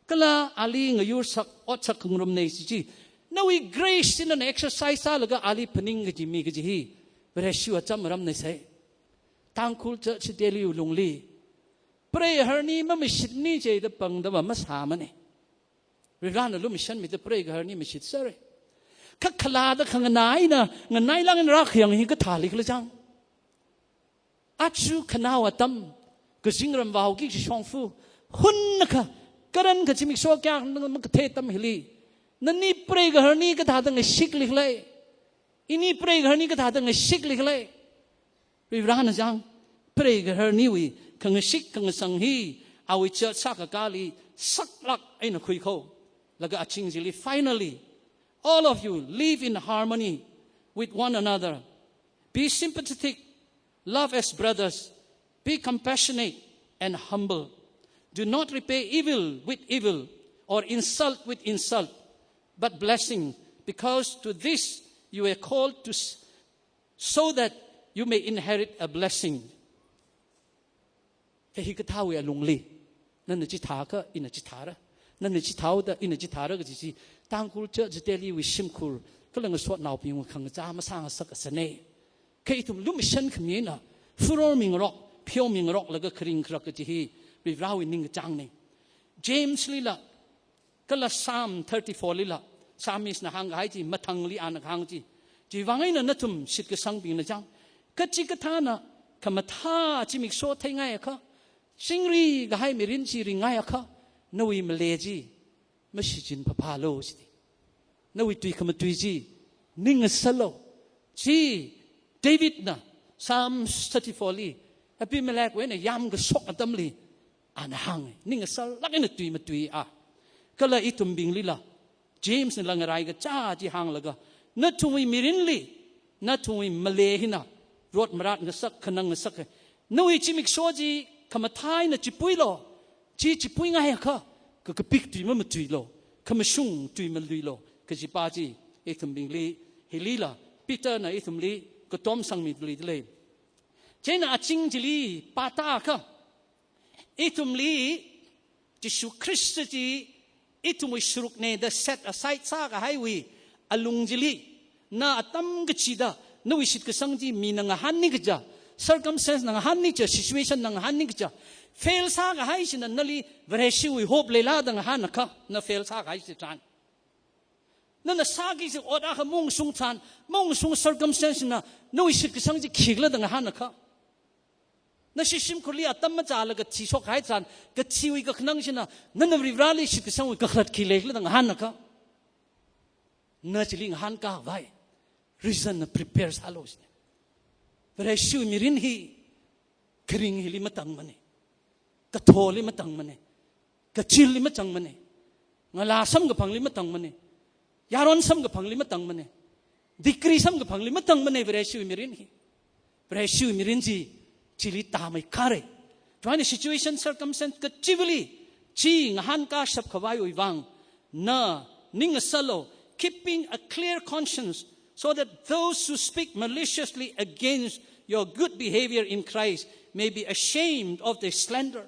kala ali ngayursak otsak khangarumna kaji chi, nawui grace china exercise sālaga ali phaning kaji mi kaji hi Vareshiwui acham aramnasa. Tangkhul church Delhiwui lungli preigahar ani mamashitmana jida pangda va masāmana. Varivarana lumashanmida preigahar ani mashitsera. Kha khalada khanganā eina nganailāk eina rākhayang hi kathālikhala chang. Aja khanao atam, kazingram vaoki shongfa, hunnakha, karankha zimiksho kayākha makathei atam hili, nani preigahar ani kathāda ngashiklikhala? Ini preigahar ani kathāda ngashiklikhala? Varivarana chang, preigahar aniwui khangashik khangasang hi awui church sākakāli saklāk eina khuikho. Laga aching chili, finally, all of you live in harmony with one another. Be sympathetic, love as brothers, be compassionate and humble. Do not repay evil with evil or insult with insult, but blessing, because to this you were called to s-, so that you may inherit a blessing. Kha hikathāwui alungli, nana chithākha ina chithāra, nana chithāhaoda ina chithāra kaji chi, Tangkhul church Delhiwui shimkhur kala ngasotnaobingwui khangachā masāngasakasana. Kha ithum lumashan khami eina furor mingarok, pheomingaroklaga kharing kharak kaji hi Varivarawui ningkachāngna. Jameslila, kala Psalm thirty-four lila, Psalmistna hāngkahai chi, mathangli ana kahāng chi, chiwui vang eina nathum shitkasangbingna chang, kachikathāna khamathā zimiksho theingai akha, chingri kahai mirin chi ringai akha, nawui male chi mashichin phaphālu shiti. Nawui tui khamatui chi ning ngasalu. Chi Davidna Psalms thirty-four li Abimelechwui eina yamkashok atamli ana hānga. Ning ngasallāk eina tui matui a. Kala ithumbinglila Jamesnala ngarai kacha chi hānglaga, nathumwui mirinli nathumwui male hina rot marat ngasak, khanang ngasak. Nawui zimiksho chi khamathā eina chipuilu. Chi chipuingai akha, kakapik tui mamatuilu, khamashung tui maluilu kajipa chi ithumbingli, hilila Peterna ithumli katom sangmidalei. Chieina azing chili pāta akha, ithumli Jishu Khrista chi ithumwui sharukna da set aside sākahaiwui alung chili, na atam kachida nawui shitkasang chi mina ngahānni kaja, circumstance na ngahānni kaja, situation na ngahānni kaja, fail sākahai china nali Vareshiwui hope leila da ngahān akha, na fail sākahai chitharan, nana sāki kaji ot akha maungshung tharan, maungshung circumstance na nawui shitkasang chi khikhala da ngahān akha, nashi shimkhurli atam machālaga thishok kahai tharan, kathiwui kakhanang china nana Varivarali shitkasangwui kakhalat khi leikhala da ngahān akha, na chili ngahānkāvai reason na prepare sālu shini. Vareshiwui mirin hi kharing hili matangmana, katholi matangmana, kachilli matangmana, ngalā samkaphangli matangmana, yaron samkaphangli matangmana, degree samkaphangli matangmana Vareshiwui mirin hi. Vareshiwui mirin chi chili tāmei kharei. Chieina situation, circumstance kachivali chi ngahānkāshap khavaiwui vang, na ning ngasalu, keeping a clear conscience, so that those who speak maliciously against your good behavior in Christ may be ashamed of their slander.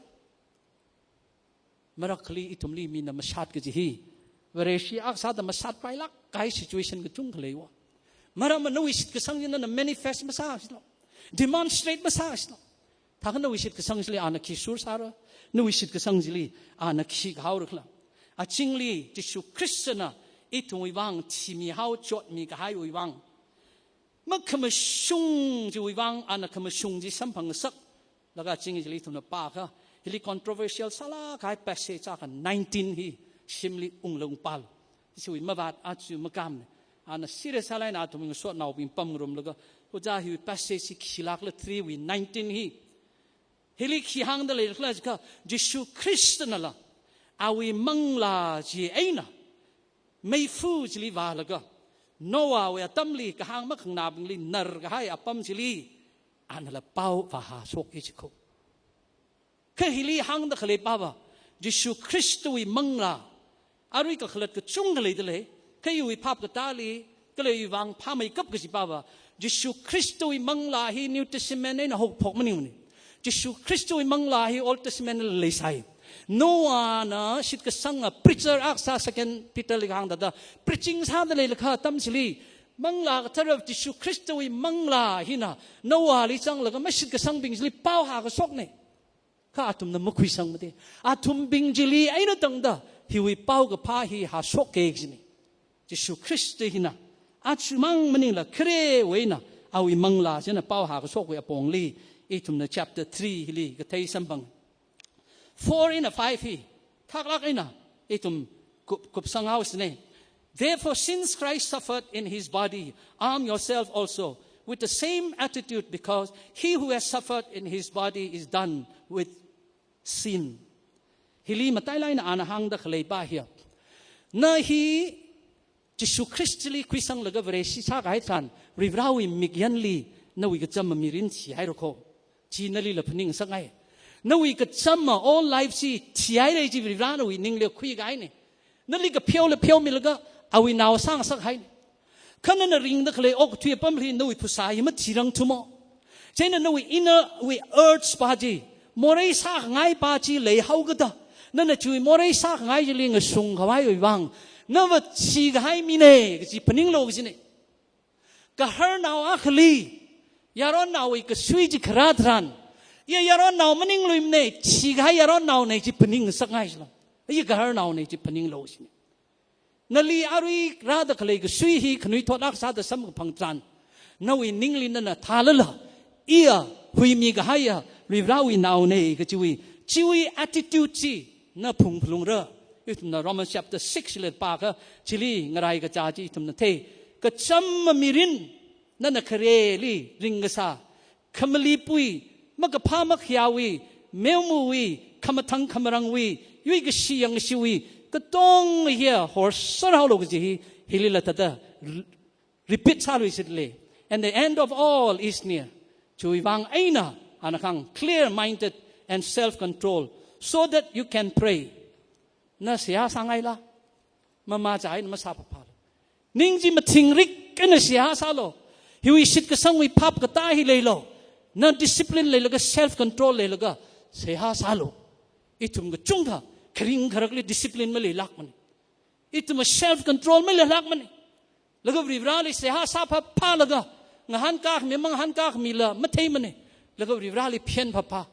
Marakhali ithumli mina mashat kaji hi, Vareshi akha sāda mashatpailāk kahai situation kachungkha leiya. Maramva nawui shitkasang china na manifest masāsālu, demonstrate masāsālu. Thākha nawui shitkasang chili ana khi sur sāra, nawui shitkasang chili ana khi haora khala. Azingli Jishu Khristana ithumwui vang thimihao, chotmi kahaiwui vang, makhamashung chiwui vang ana khamashung chi samphang ngasaklaga azing chili ithumna pākha, hili controversial sālāk kahai passage akha nineteen hi shimli ungla ungpālu. Chiwui mavāt aja makāmana. Ana serious sālāk eina athum ngasotnaobing pamngarumlaga, ojā hiwui passage hi khilākla three wui nineteen hi. Hili khi hāngdalei khala jiakha, Jishu Khristanala awui manglā chi eina meifa chili vālaga, Noahwui atamli kahāng makhanganābingli narkahai apam chili anala pao vāhāshoka jikho. Kha hili hāngda khaleipava, Jishu Khristawui manglā, arui kakhalat kachungkha leidalei, kha iwui phap katāli, kala iwui vang phāmeikap kajipava, Jishu Khristawui manglā hi New Testament eina haophok maningmana. Jishu Khristawui manglā hi Old Testament li leisai. Noahna shitkasanga preacher akha sā, Second Peter li kahāng thāda, preaching sādaleilakha atam chili, Manglā Kathara Jishu Khristawui manglā hina Noahli zanglaga mashitkasangbing chili pao hākashokna. Kha athumna makhuisangmada. Athumbing chili eina tangda hiwui paokaphā hi hāshoka kajina. Jishu Khrista hina, achumang maningla kharewui eina awui manglā china pao hākashokwui apongli, ithumna chapter three hili kathei samphang. Four eina five hi thaklāk eina ithum kup, kupsanghaosana. Therefore, since Christ suffered in his body, arm yourself also with the same attitude, because he who has suffered in his body is done with sin. Hili matailāk eina ana hāngda khaleipa hiya, na hi Jishu Khristali khuisanglaga Vareshi sākahai tharan, Varivarāwui mikyanli nawui kachama mirin thihaira kho. Chi nalila phaningsakngai. Nawui kachama old life chi thihaira chi Varivarāna nawui ningli khuikahaina. Nali kapheola pheomilaga awui nao sāngasakhaina. Kha nana ringda khalei okathui apamli nawui phasā hi mathirangthumo. Chieina nawui inner wui urge pa chi, morei sākhangai pa chi leihaokida, nana chiwui morei sākhangai chili ngashung khavaiwui vang, nava thikahai mina kaji phaninglu kajina. Gaharnao akhali yaronnaowui kasui chi kharā tharan, iya yaronnao maningluimana, thikahai yaronnaona chi phaningsakngai chilo. Iya gaharnaona chi phaninglu kajina. Nali arui rāda khalei kasui hi khanuithot akha sāda samkaphang tharan, nawui ningli nana thālala, iya huimi kahaiya Varivarawui naona kachiwui, chiwui attitude chi na phungphalungra. Ithumna Romans chapter six li pākha chili ngarai kachā chi ithumna thei. Kacham mirin, nana khareli ringkasā, khamalipwui, makaphā makhayāwui, meomawui, khamathang khamarangwui, yuikashi yangshiwui, katonga hiya horsārhaolu kaji hi, hilila thāda repeat sāluishit lei. And the end of all is near. Chiwui vang eina, ana kahāng, clear-minded and self-control, so that you can pray. Na seihā sāngaila? Mama chai na masāphaphālu. Ning chi mathingrik eina seihā sālu. Hiwui shitkasangwui phap katā hi leilu. Na discipline leilaga, self-control leilaga seihā sālu. Ithum kachungkha kharing kharakli discipline maleilākmana. Ithum self-control maleilākmana. Laga Varivarali seihā sāphaphālaga, ngahānkā khami, mangahānkā khamila matheimana. Laga Varivarali phenphaphā.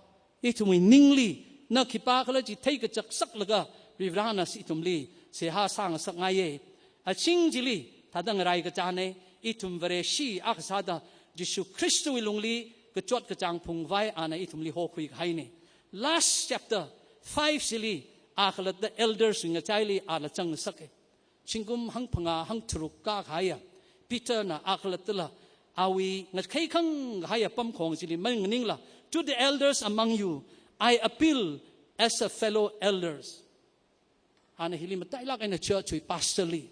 Ithumwui ningli, na khipākhala chi theikachak saklaga, Varivarana si ithumli seihā sāngasakngaiya. Aching chili, thāda ngarai kachāna, ithum Vareshi akha sāda, Jishu Khristawui lungli kachot kachāng phungkhavai ana ithumli hokhui kahaina. Last chapter five chili, a khalatta elders ngachaili ala zangngasaka. Zingkum hangphangā hangtharuk kākahaiya Peterna a khalattala awui ngakheikhang kahaiya pamkhong chili manganingla, "To the elders among you, I appeal as a fellow elders." Ana hili matailāk eina church wui pastor li,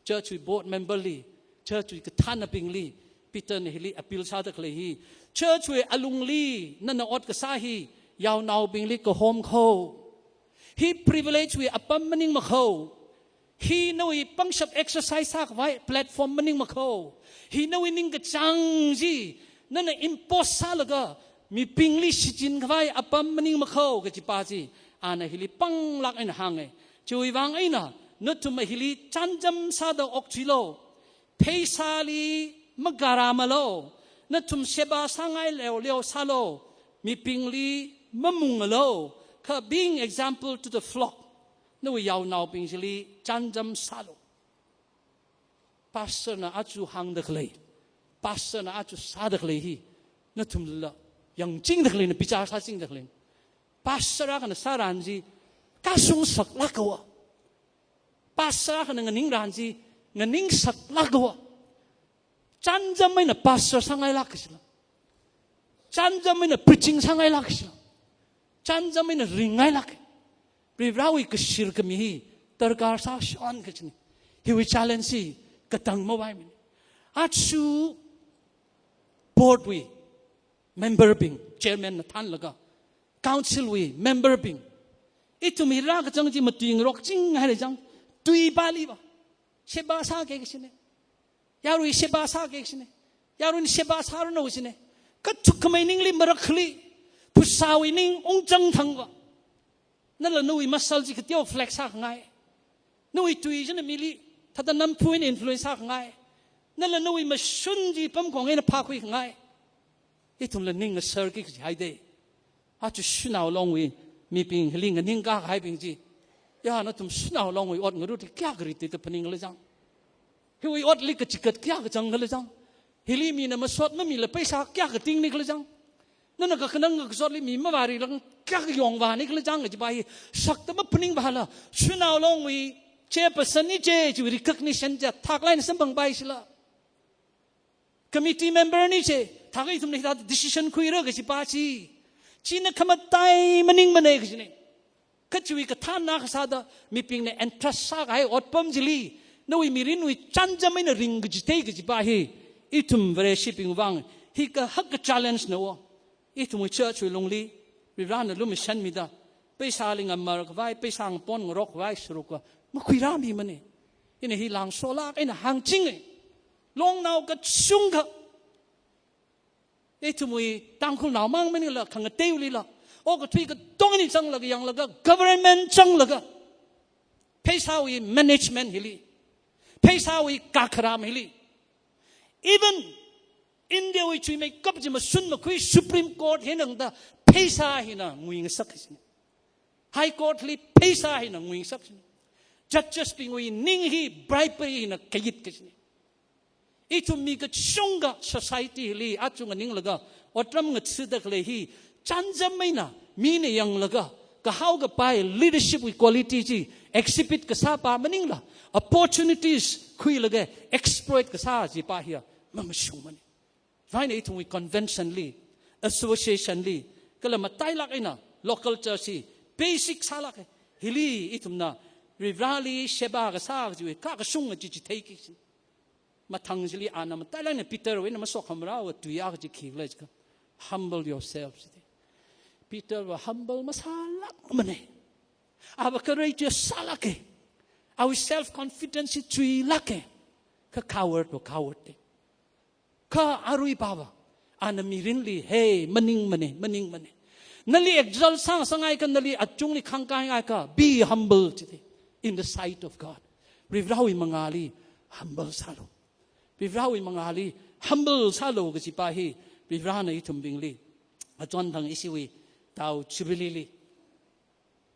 church wui board member li, church wui kathānnabingli, Peterna hili appeal sāda khalei hi. Church wui alungli nana ot kasā hi, yaonaobingli kahom kho. Hi privilege wui apam maningma kho. Hi nawui pangshap exercise sākhavai platform maningma kho. Hi nawui ningkachāng chi nana impose sālaga mibingli shichinkhavai apam maningma kho kajipa chi ana hili panglāk eina hānga. Chiwui vang eina nathum hili chānjam sāda okthuilu. Pheisāli magarāmalu. Nathum sheba sāngai leoleo sālu. Mibingli mamungalu. Kha being example to the flock, nawui yaonaobing chili chānjam sālu. Pastorna aja hāngda khalei, pastorna aja sāda khalei hi nathumla yangchingda khaleina, bichar sāchingda khaleina. Pastor akhana sāran chi kasungsaklāka va. Pastor akhana nganingran chi nganingsaklāka va. Chānjam eina pastor sāngailāka kajila. Chānjam eina preaching sāngailāka kajila. Chānjam eina ringngailāka. Varivarawui kashir khami hi darkar sāshon kajina. Hiwui challenge hi katang mavaimana. Aja board wui member bing, chairman na thānlaga, council wui member bing, ithum hi rākachang chi matuingarokchinghaira chang, tuipāli va sheba sāki kajina. Yarui sheba sāki kajina. Yaruina sheba sāranu kajina. Kathuk khamei ningli marakhali, phasāwui ning ungchang thangva, nala nawui masal chi kateo flex sākhangai. Nawui tui china mili thāda namphu eina influence sākhangai. Nala nawui mashun chi pamkhong eina phākhuikhangai. Ithumla ning ngasarki kajihaida. Aja shanao longwui mibing hili nganingkā kahaibing chi, ya, nathum shanao longwui ot ngarut hi kayākha rida phaningkhala chang. Hiwui otli kachigat kayākha zangkhala chang. Hili mina masot mamila pheisā kayākha tingnikhala chang. Nana kakhanang kakazotli mi mavārilang kayākha yongvānikhala chang kajipa hi shakta maphaningvāla, shanao longwui chairperson ni chi chiwui recognition chi thāklāk eina samphangpai sila. Committee member ni chi, thākha ithumna hithāda decision khuira kajipa chi, china khamatai maningmana kajina. Kha chiwui kathānna akha sāda mibingna entrust sākahai otpam chili nawui mirinwui chānjam eina ringkachithei kajipa hi, ithum Vareshibing vang hi kahaka challenge na va. Ithumwui church wui lungli Varivarana lumashanmida, pheisāli ngamar khavai, pheisā ngapon ngarok khavai sāruka makhuirāmimana. Ina hi langsolāk eina hāngchinga. Longnao kachungkha, ithumwui Tangkhulnao mang maningla khangateilila, okathui katonga ni zanglaga yanglaga, government zanglaga, pheisāwui management hili, pheisāwui kakharam hili, even India wui chuimeikap chi mashun makhui Supreme Court hi nangda pheisā hina nguingasak kajina. High Court li pheisā hina nguingasak kajina. Judges bingwui ning hi bribery hina kayit kajina. Ithum mi kachungkha society li achung nganinglaga, otram ngatsidakhalei hi, chānjam eina, mina yanglaga, kahao kapai leadership wui quality chi exhibit kasāpa maningla, opportunities khuilaga exploit kasā chipa hiya mamashungmana. Chieina ithumwui convention li, association li, kala matailāk eina local church hi basic sālāka. Hili ithumna Varivarali sheba kasā kajiwui kakashung chi chitheiki. Mathang chili ana matailāk eina Peterwui eina mashokhamarawui tui akha chi khikhala jiakha, "Humble yourself," jida. Peterva humble masālākmana. Ava courageous sālāka. Awui self confidence hi chuilāka. Kha coward va coward da. Kha aruipava, ana mirinli, "Hey, maningmana, maningmana. Nali exalt sāngasakngai akha, nali achungli khangkaingai akha, be humble," jida. In the sight of God. Varivarawui mangāli humble sālu. Varivarawui mangāli humble sālu kajipa hi, Varivarana ithumbingli, achonthang ishiwui Tao Jubilee li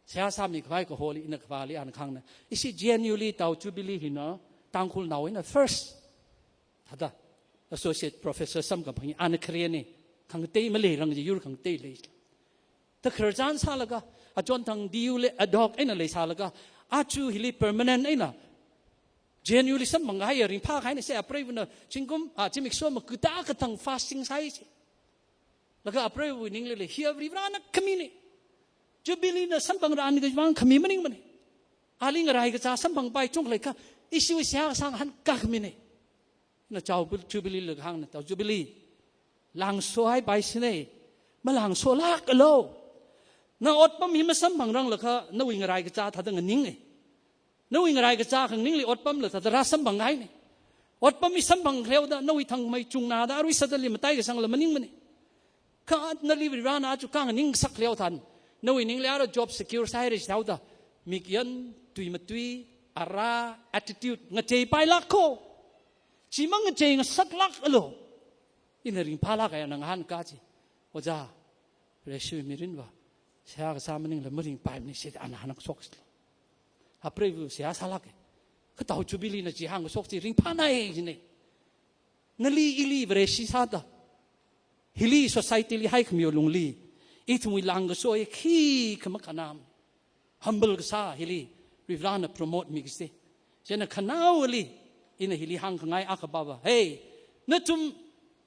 seihā sāmikhavai kaholi ina khavāli ana kahāngna. Ishi J N U li Tao Jubilee hina, Tangkhulnao eina first thāda associate professor samkaphang hi ana kharena, khangatei maleirang kaji yur khangatei lei. Takharchan sālaga, achonthang D U li ad hoc eina leisālaga, aja hili permanent eina J N U li samphangkahai ringphākahaina. Sā apreivana zingkum, a, zimiksho makatā kathang fasting sāi chi. Laga apreiva ningli lei, hiya Varivarana khamina. Jubilee na samphangra ani kajivang khami maningmana. Ali ngaraikachā samphangpai chungkha leikha, ishiwui seihā kasang han kakhamina. Na Tao Jubilee la kahāngna, "Tao Jubilee, langsohaipaisina, malangsolākalu. Na otpam hi masamphangranglakha, nawui ngaraikachā thāda nganinga. Nawui ngaraikachā khanganingli otpamla thāda rāsamphanghaina. Otpam hi samphangkhaleihaoda, nawui thangmei chungnada, arui sādali mataikasangla maningmana. Kha nali Varivarana aja khanganing sākhaleihaothan, nawui ningli ara job secure sāhaira jihaoda, mikyan, tui matui, ara, attitude, ngacheipailāka. Chi mangachei ngasaklākalu." Ina ringphālāk eina ngahānka chi, "Ojā, Vareshiwui mirinva seihā kasā maningla maringpaimana," jida ana hāngkashok. Apreiva seihā sālāka. Kha Tao Jubilee na chi hāngkashok chi ringphānai jina. Nali ili Vareshi sāda, hili society li haikhamiwui lungli, ithumwui langkaso hi khikha makhanam. Humble kasā hili Varivarana promote mikaji. Chieina khanaowali ina hili hāngkhangai akhapava, "Hey, nathum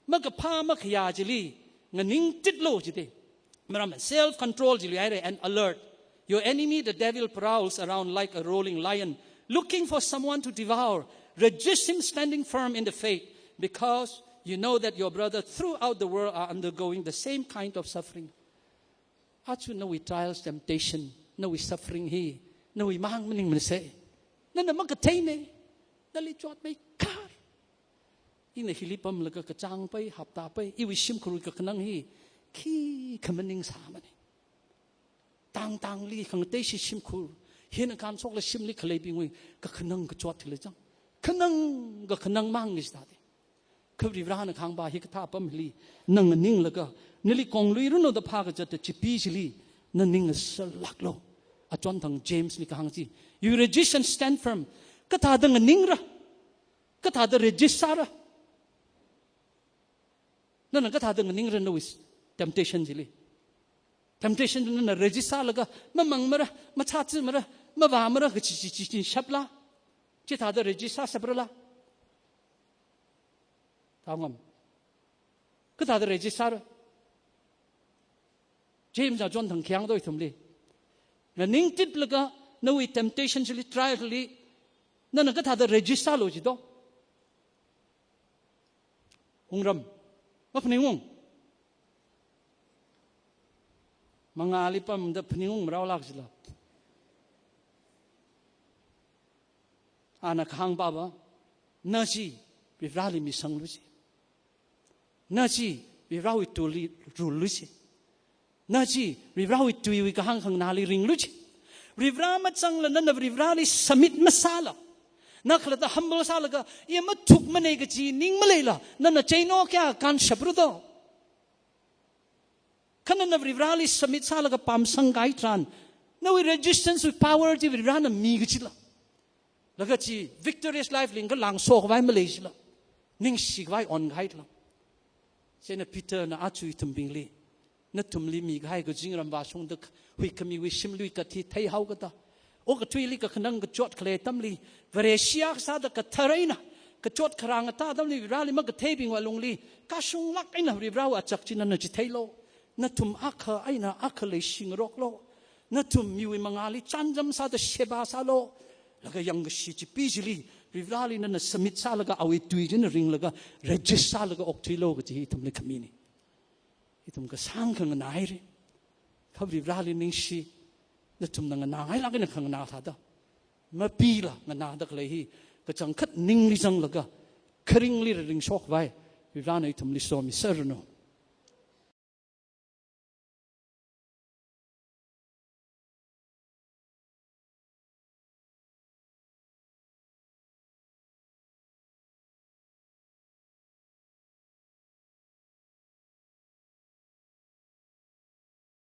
makaphā makhayā chili nganingtitlu," jida. Maram self control chi leihaira and alert. "Your enemy, the devil, prowls around like a roaring lion, looking for someone to devour. Resist him, standing firm in the faith, because you know that your brothers throughout the world are undergoing the same kind of suffering." Aja nawui trials, temptation, nawui suffering hi nawui mang maningmanasa. Nana makatheina. Nali chotmeikhar. Ina hili pamlaga kachāngpai, haptāpai, iwui shimkhurwui kakhanang hi khikha maningsāmana. Tangtangli khangateishi shimkhur, hina kanshokla shimli khaleibingwui kakhanang kachot thila chang. Khanang kakhanang mang jida. Kha Varivarana kahāngva hikathā apam hili na nganinglaga, nali konglui runoda phākazata chipi chili na ning ngasalāklu. Achonthang James li kahāng chi, "You resist and stand firm." Kathāda nganingra? Kathāda resist sāra? Nana kathāda nganingra nawui temptation chili? Temptation nana resist sālaga, mamangmara, machāchimara, mavāmara kachi chi chi chi shapla? Chithāda resist sāshaprala? Tangam. Kathāda resist sāra? James achonthang khi hāngda ithumli, nganingtitlaga nawui temptation chili, trial li, nana kathāda resist sālu jido? Wungram, maphaningung? Mangāli pamda phaningungmarao lāk jila. Ana kahāngpava, na chi Varivarali misanglu ji. Na chi Varivarawui tuili rullu ji. Na chi Varivarawui tuiwui kahāng khanganāli ringlu ji. Varivara mazangla nana Varivarali submit masāla, na khalatta humble sālaga, "I mathukmana" kaji ning maleila, nana chaino kayākha kanshapra do? Kha nana Varivarali submit sālaga pamsangkahai tharan, nawui resistance wui power chi Varivarana mi kajila. Laga chi victorious life lingkha langso khavai malei jila. Ningshikhavai onkahaila. Chieina Peterna aja ithumbingli, nathumli mikahai kazingram vāshungda huikhamiwui shimlui kathi theihaokada, okathuili kakhanang kachot khalei atamli, Vareshi akha sāda kathar eina kachot kharā ngatā atamli Varivarali makatheibingwui alungli kashunglāk eina Varivarawui achak chi nana chitheilu. Nathum akha eina akha leishingaroklu. Nathum miwui mangāli chānjam sāda sheba sālu. Laga yangkashi chipee chili Varivarali nana submit sālaga awui tui china ringlaga register sālaga okthuilu kaji hi ithumli khamina. Ithum kasāngkha nganāhaira. Kha Varivarali ningshi, nathumna nganāngailāk eina khanganā thāda, mapila nganāda khalei hi kachangkhat ningli zanglaga kharingli ringshokkhavai Varivarana ithumli somiserranu.